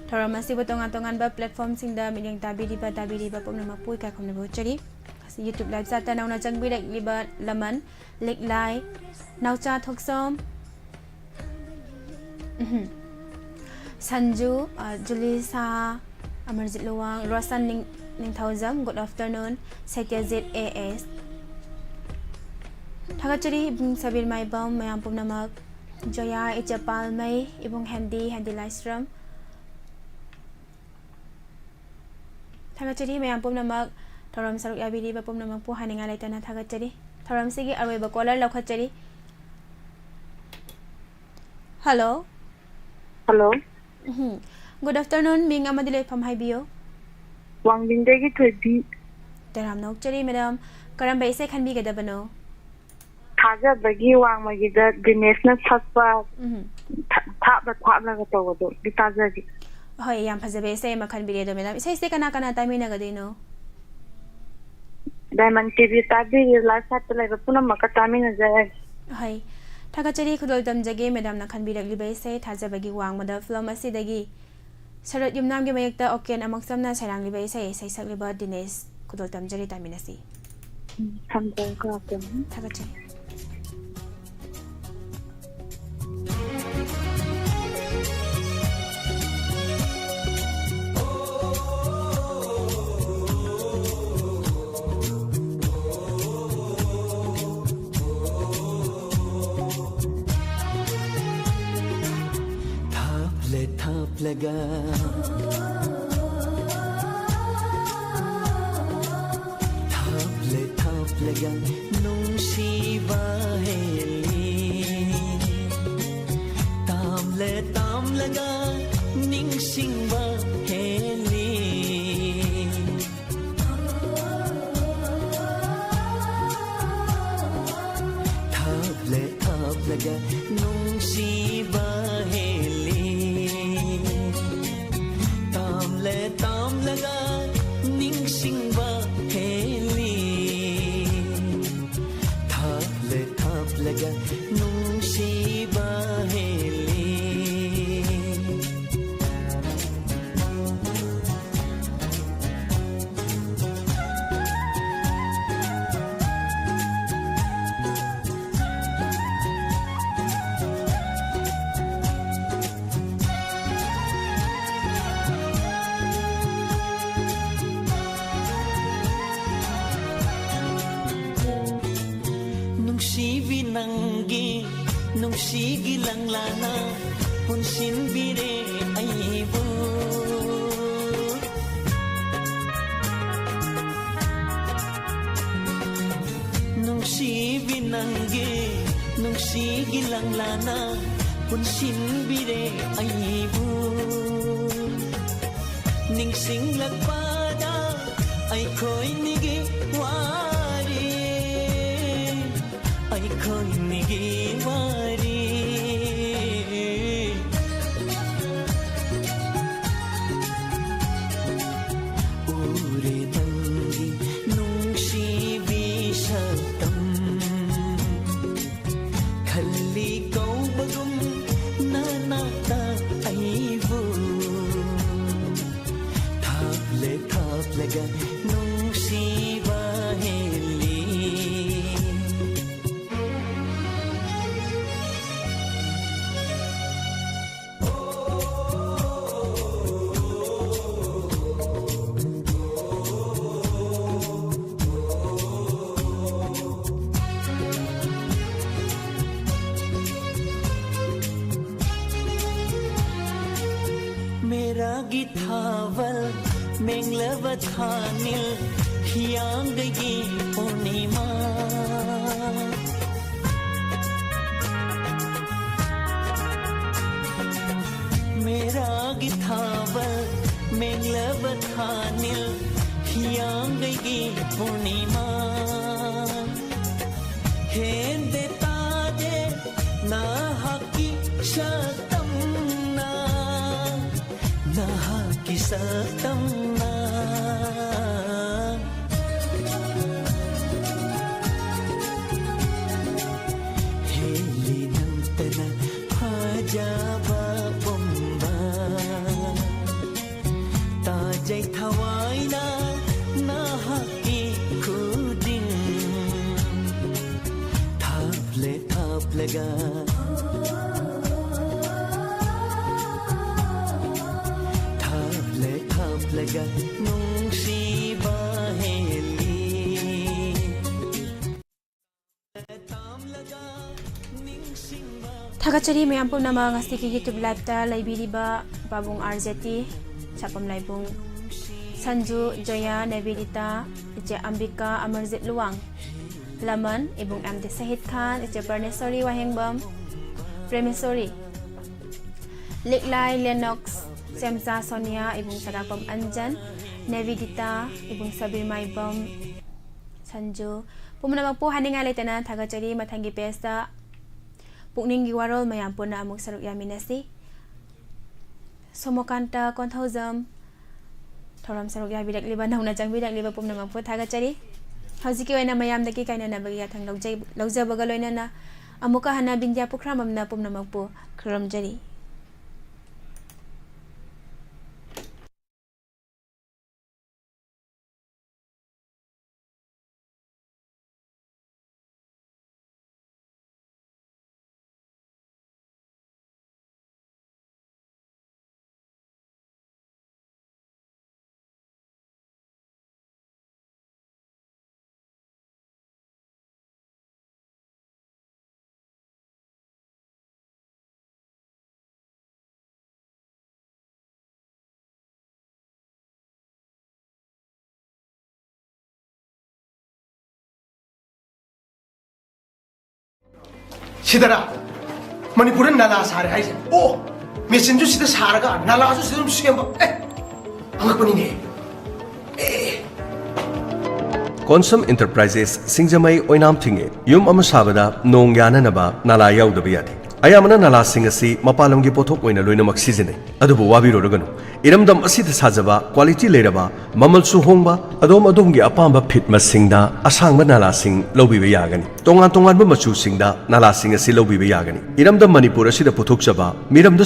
ꯊꯧꯔꯝ ꯑꯁꯤꯕꯨ ꯇꯣꯉꯥꯟ ꯇꯣꯉꯥꯟꯕ platformꯁꯤꯡꯗ ꯃꯤꯠꯌꯦꯡ ꯇꯥꯕꯤꯔꯤꯕ ꯇꯥꯕꯤꯔꯤꯕ ꯄꯨꯝꯅꯃꯛꯄꯨ ꯏꯀꯥꯏ ꯈꯨꯝꯅꯕ ꯎꯠꯆꯔꯤ꯫ YouTube live chatꯇ ꯅꯧꯅ ꯆꯪꯕꯤꯔꯛꯂꯤꯕ ꯂꯃꯟ ꯂꯤꯛꯂꯥꯏ, ꯅꯥꯎꯆꯥ ꯊꯣꯛꯆꯣꯝ, ꯎꯝꯍꯨꯝ꯫ ꯁꯟꯖꯨ, ꯑ, ꯖꯨꯂꯤꯁꯥ, ꯑꯃꯔꯖꯤꯠ ꯂꯨꯋꯥꯡ, ꯔꯣꯁꯟ ꯅꯤꯡ-, ꯅꯤꯡꯊꯧꯖꯝ, good afternoon, ꯁꯇ꯭ꯌꯖꯤꯠ ꯑꯦ ꯑꯦꯁ꯫ ꯊꯥꯒꯠꯆꯔꯤ ꯏꯕꯨꯡ ꯁꯕꯤꯔ ꯃꯥꯏꯕꯝ, ꯃꯌꯥꯝ ꯄꯨꯝꯅꯃꯛ, ꯖꯣꯌꯥ, ꯏꯆꯦ ꯄꯥꯜꯃꯩ, ꯏꯕꯨꯡ ꯍꯦꯟꯗꯤ, ꯍꯦꯟꯗꯤ ꯂꯥꯏꯁ꯭ꯔꯝ꯫ ꯊꯥꯒꯠꯆꯔꯤ ꯃꯌꯥꯝ ꯄꯨꯝꯅꯃꯛ, ꯊꯧꯔꯝ ꯁꯔꯨꯛ ꯌꯥꯕꯤꯔꯤꯕ ꯄꯨꯝꯅꯃꯛꯄꯨ ꯍꯥꯏꯅꯤꯡꯉꯥꯏ ꯂꯩꯇꯅ ꯊꯥꯒꯠꯆꯔꯤ꯫ ꯊꯧꯔꯝꯁꯤꯒꯤ ꯑꯔꯣꯏꯕ caller ꯂꯧꯈꯠꯆꯔꯤ꯫ Hello꯫ Hello꯫ ꯎꯝ꯫ Good afternoon, ꯃꯤꯡ ꯑꯃꯗꯤ ꯂꯩꯐꯝ ꯍꯥꯏꯕꯤꯌꯨ꯫ ꯋꯥꯡꯖꯤꯡꯗꯒꯤ ꯊꯣꯏꯕꯤ꯫ ꯇꯔꯥꯝꯅ ꯑꯣꯛꯆꯔꯤ madam꯫ ꯀꯔꯝꯕ ꯏꯁꯩ ꯈꯟꯕꯤꯒꯗꯕꯅꯣ? ꯊꯥꯖꯕꯒꯤ ꯋꯥꯡꯃꯒꯤꯗ ꯗꯤꯅꯦꯁꯅ ꯁꯛꯄ ꯎꯝ꯫ ꯊ-, ꯊꯥꯞꯅ ꯊꯥꯞꯅꯒ ꯇꯧꯕꯗꯣ ꯑꯗꯨ ꯇꯥꯖꯒꯦ꯫ ꯍꯣꯏ, ꯌꯥꯝ ꯐꯖꯕ ꯏꯁꯩ ꯑꯃ ꯈꯟꯕꯤꯔꯦ ꯑꯗꯣ madam꯫ ꯏꯁꯩꯁꯦ ꯀꯅꯥ ꯀꯅꯥ ꯇꯥꯃꯤꯟꯅꯒꯗꯣꯏꯅꯣ? Diamond TV ꯇꯥꯕꯤꯔꯤ, live chatꯇ ꯂꯩꯕ ꯄꯨꯝꯅꯃꯛꯀ ꯇꯥꯃꯤꯟꯅꯖꯔꯒꯦ꯫ ꯍꯣꯏ, ꯊꯥꯒꯠꯆꯔꯤ, ꯈꯨꯗꯣꯜ ꯇꯝꯖꯒꯦ ꯃꯦꯗꯥꯝꯅ ꯈꯟꯕꯤꯔꯛꯂꯤꯕ ꯏꯁꯩ ꯊꯥꯖꯕꯒꯤ ꯋꯥꯡꯃꯗ ꯐꯤꯂꯝ ꯑꯁꯤꯗꯒꯤ꯫ ꯁꯔꯠ ꯌꯨꯝꯅꯥꯝꯒꯤ ꯃꯌꯦꯛꯇ ꯑꯣꯀꯦꯟ ꯑꯃꯛꯆꯝꯅ ꯁꯩꯔꯥꯡꯂꯤꯕ ꯏꯁꯩ, ꯏꯁꯩ ꯁꯛꯂꯤꯕ ꯗꯤꯅꯦꯁ꯫ ꯈꯨꯗꯣꯜ ꯇꯝꯖꯔꯤ, ꯇꯥꯃꯤꯟꯅꯁꯤ꯫ ꯎꯝ, ꯊꯝꯖꯔꯦꯀꯣ, ꯑꯣꯀꯦ꯫ ꯊꯥꯒꯠꯆꯔꯤ꯫ ꯊꯥꯞꯂ ꯊꯥꯞꯂꯒ, ꯊꯥꯞꯂ ꯊꯥꯞꯂꯒ ꯅꯨꯡꯁꯤꯕ ꯍꯦꯜꯂꯤ꯫ ꯇꯥꯝꯂ ꯇꯥꯝꯂꯒ ꯅꯤꯡꯁꯤꯡꯕ ꯍꯦꯜꯂꯤ꯫ ꯊꯥꯞꯂ ꯊꯥꯞꯂꯒ ꯅꯨꯡꯁꯤꯕ ꯍꯦꯜꯂꯤ꯫ ꯇꯥꯝꯂ ꯇꯥꯝꯂꯒ ꯅꯤꯡꯁꯤꯡꯕ ꯍꯦꯜꯂꯤ꯫ ꯊꯥꯞꯂ ꯊꯥꯞꯂꯒ ꯅꯨꯡꯁꯤꯕ ꯍꯦꯜꯂꯤ꯫ ꯅꯨꯡꯁꯤꯕꯤ ꯅꯪꯒꯤ ꯅꯨꯡꯁꯤꯒꯤ ꯂꯪꯂꯥꯅ ꯄꯨꯟꯁꯤꯟꯕꯤꯔꯦ ꯑꯩꯕꯨ꯫ ꯅꯨꯡꯁꯤꯕꯤ ꯅꯪꯒꯤ ꯅꯨꯡꯁꯤꯒꯤ ꯂꯪꯂꯥꯅ ꯄꯨꯟꯁꯤꯟꯕꯤꯔꯦ ꯑꯩꯕꯨ꯫ ꯅꯤꯡꯁꯤꯡꯂꯛꯄꯗ ꯑꯩꯈꯣꯏꯅꯤꯒꯤ ꯋꯥꯔꯤ, ꯑꯩꯈꯣꯏꯅꯤꯒꯤ ꯋꯥꯔꯤ꯫ ꯎꯔꯦ ꯅꯪꯒꯤ ꯅꯨꯡꯁꯤꯕꯤ ꯁꯛꯇꯝ, ꯈꯜꯂꯦ ꯃꯦꯔꯥꯒꯤ ꯊꯥꯕꯜ ꯃꯦꯡꯂꯕ ꯊꯥꯅꯤꯜ ꯍꯤꯌꯥꯡꯒꯩꯒꯤ ꯄꯨꯔꯅꯤꯃꯥ꯫ ꯃꯦꯔꯥꯒꯤ ꯊꯥꯕꯜ ꯃꯦꯡꯂꯕ ꯊꯥꯅꯤꯜ ꯍꯤꯌꯥꯡꯒꯩꯒꯤ ꯄꯨꯔꯅꯤꯃꯥ꯫ ꯍꯦꯟꯗꯦ ꯇꯥꯗꯦ ꯅꯍꯥꯛꯀꯤ ꯁꯛꯇꯝꯅ꯫ ꯅꯍꯥꯛꯀꯤ ꯁꯛꯇꯝꯅ ꯍꯦꯜꯂꯤ ꯅꯪꯇꯅ ꯐꯖꯕ ꯄꯨꯝꯕ꯫ ꯇꯥꯖꯩ ꯊꯋꯥꯏꯅ ꯅꯍꯥꯛꯀꯤ ꯈꯨꯗꯤꯡ ꯊꯥꯞꯂꯦ ꯊꯥꯞꯂꯒ꯫ ꯊꯥꯞꯂꯦ ꯊꯥꯞꯂꯒ ꯅꯨꯡꯁꯤꯕ ꯍꯦꯜꯂꯤ꯫ ꯊꯥꯒꯠꯆꯔꯤ ꯃꯌꯥꯝ ꯄꯨꯝꯅꯃꯛ, ꯉꯁꯤꯒꯤ YouTube live ꯇ ꯂꯩꯕꯤꯔꯤꯕ ꯄꯥꯕꯨꯡ ꯑꯥꯔ ꯖꯦ ꯇꯤ, ꯁꯥꯄꯝ ꯂꯥꯏꯕꯨꯡ, ꯁꯟꯖꯨ, ꯖꯣꯌꯥ, ꯅꯦꯕꯤꯗꯤꯇꯥ, ꯏꯆꯦ ꯑꯝꯕꯤꯀꯥ, ꯑꯃꯔꯖꯤꯠ ꯂꯨꯋꯥꯡ, ꯂꯃꯟ, ꯏꯕꯨꯡ ꯑꯦꯝ ꯗꯤ ꯁꯍꯤꯗ ꯈꯥꯟ, ꯏꯆꯦ ꯄꯔꯃꯦꯁꯣꯔꯤ ꯋꯥꯍꯦꯡꯕꯝ, ꯄ꯭ꯔꯦꯃꯦꯁꯣꯔꯤ, ꯂꯤꯛꯂꯥꯏ ꯂꯦꯅꯣꯛꯁ, ꯁꯦꯝꯆꯥ ꯁꯣꯅꯤꯌꯥ, ꯏꯕꯨꯡ ꯁꯗꯥꯄꯝ ꯑꯟꯖꯟ, ꯅꯦꯕꯤꯗꯤꯇꯥ, ꯏꯕꯨꯡ ꯁꯕꯤꯔ ꯃꯥꯏꯕꯝ, ꯁꯟꯖꯨ, ꯄꯨꯝꯅꯃꯛꯄꯨ ꯍꯥꯏꯅꯤꯡꯉꯥꯏ ꯂꯩꯇꯅ ꯊꯥꯒꯠꯆꯔꯤ꯫ ꯃꯊꯪꯒꯤ page ꯇ ꯄꯨꯛꯅꯤꯡꯒꯤ ꯋꯥꯔꯣꯜ ꯃꯌꯥꯝ ꯄꯨꯟꯅ ꯑꯃꯨꯛ ꯁꯔꯨꯛ ꯌꯥꯃꯤꯟꯅꯁꯤ꯫ ꯁꯣꯃꯣꯀꯥꯟꯇ ꯀꯣꯟꯊꯧꯖꯝ, ꯊꯧꯔꯝ ꯁꯔꯨꯛ ꯌꯥꯕꯤꯔꯛꯂꯤꯕ, ꯅꯧꯅ ꯆꯪꯕꯤꯔꯛꯂꯤꯕ ꯄꯨꯝꯅꯃꯛꯄꯨ ꯊꯥꯒꯠꯆꯔꯤ꯫ ꯍꯧꯖꯤꯛꯀꯤ ꯑꯣꯏꯅ ꯃꯌꯥꯝꯗꯒꯤ ꯀꯥꯏꯅꯅꯕꯒꯤ ꯌꯥꯊꯪ ꯂꯧꯖꯩ-, ꯂꯧꯖꯕꯒ ꯂꯣꯏꯅꯅ ꯑꯃꯨꯛꯀ ꯍꯟꯅ ꯕꯤꯟꯗ꯭ꯌꯥ ꯄꯨꯈ꯭ꯔꯝꯕꯝꯅ ꯄꯨꯝꯅꯃꯛꯄꯨ ꯈꯨꯔꯨꯝꯖꯔꯤ꯫ ꯁꯤꯗꯔꯥ? ꯃꯅꯤꯄꯨꯔꯗ ꯅꯂꯥ ꯁꯥꯔꯦ ꯍꯥꯏꯁꯦ? ꯑꯣ, ꯃꯦꯆꯤꯟꯁꯨ ꯁꯤꯗ ꯁꯥꯔꯒ ꯅꯂꯥꯁꯨ ꯁꯤꯗ ꯑꯗꯨꯝ ꯁꯦꯝꯕ꯫ ꯑꯦ, ꯑꯉꯛꯄꯅꯤꯅꯦ꯫ ꯑꯦ꯫ ꯀꯣꯟꯁꯝ ꯏꯟꯇꯔꯄ꯭ꯔꯥꯏꯖꯦꯁ, ꯁꯤꯡꯖꯃꯩ, ꯑꯣꯏꯅꯥꯝ ꯊꯤꯡꯉꯦ꯫ ꯌꯨꯝ ꯑꯃ ꯁꯥꯕꯗ ꯅꯣꯡ ꯌꯥꯅꯅꯕ ꯅꯂꯥ ꯌꯥꯎꯗꯕ ꯌꯥꯗꯦ꯫ ꯑꯌꯥꯝꯕꯅ ꯅꯂꯥꯁꯤꯡ ꯑꯁꯤ ꯃꯄꯥꯟ ꯂꯝꯒꯤ ꯄꯣꯠꯊꯣꯛ ꯑꯣꯏꯅ ꯂꯣꯏꯅꯃꯛ ꯁꯤꯖꯤꯟꯅꯩ꯫ ꯑꯗꯨꯕꯨ ꯋꯥꯕꯤꯔꯨꯔꯒꯅꯨ, ꯏꯔꯝꯗꯝ ꯑꯁꯤꯗ ꯁꯥꯖꯕ, ꯀ꯭ꯋꯥꯂꯤꯇꯤ ꯂꯩꯔꯕ, ꯃꯃꯜꯁꯨ ꯍꯣꯡꯕ, ꯑꯗꯣꯝ ꯑꯗꯣꯝꯒꯤ ꯑꯄꯥꯝꯕ ꯐꯤꯠ ꯃꯁꯤꯡꯗ ꯑꯁꯥꯡꯕ ꯅꯂꯥꯁꯤꯡ ꯂꯧꯕꯤꯕ ꯌꯥꯒꯅꯤ꯫ ꯇꯣꯉꯥꯟ ꯇꯣꯉꯥꯟꯕ ꯃꯆꯨꯁꯤꯡꯗ ꯅꯂꯥꯁꯤꯡ ꯑꯁꯤ ꯂꯧꯕꯤꯕ ꯌꯥꯒꯅꯤ꯫ ꯏꯔꯝꯗꯝ ꯃꯅꯤꯄꯨꯔ ꯑꯁꯤꯗ ꯄꯨꯊꯣꯛꯆꯕ, ꯃꯤꯔꯝꯗ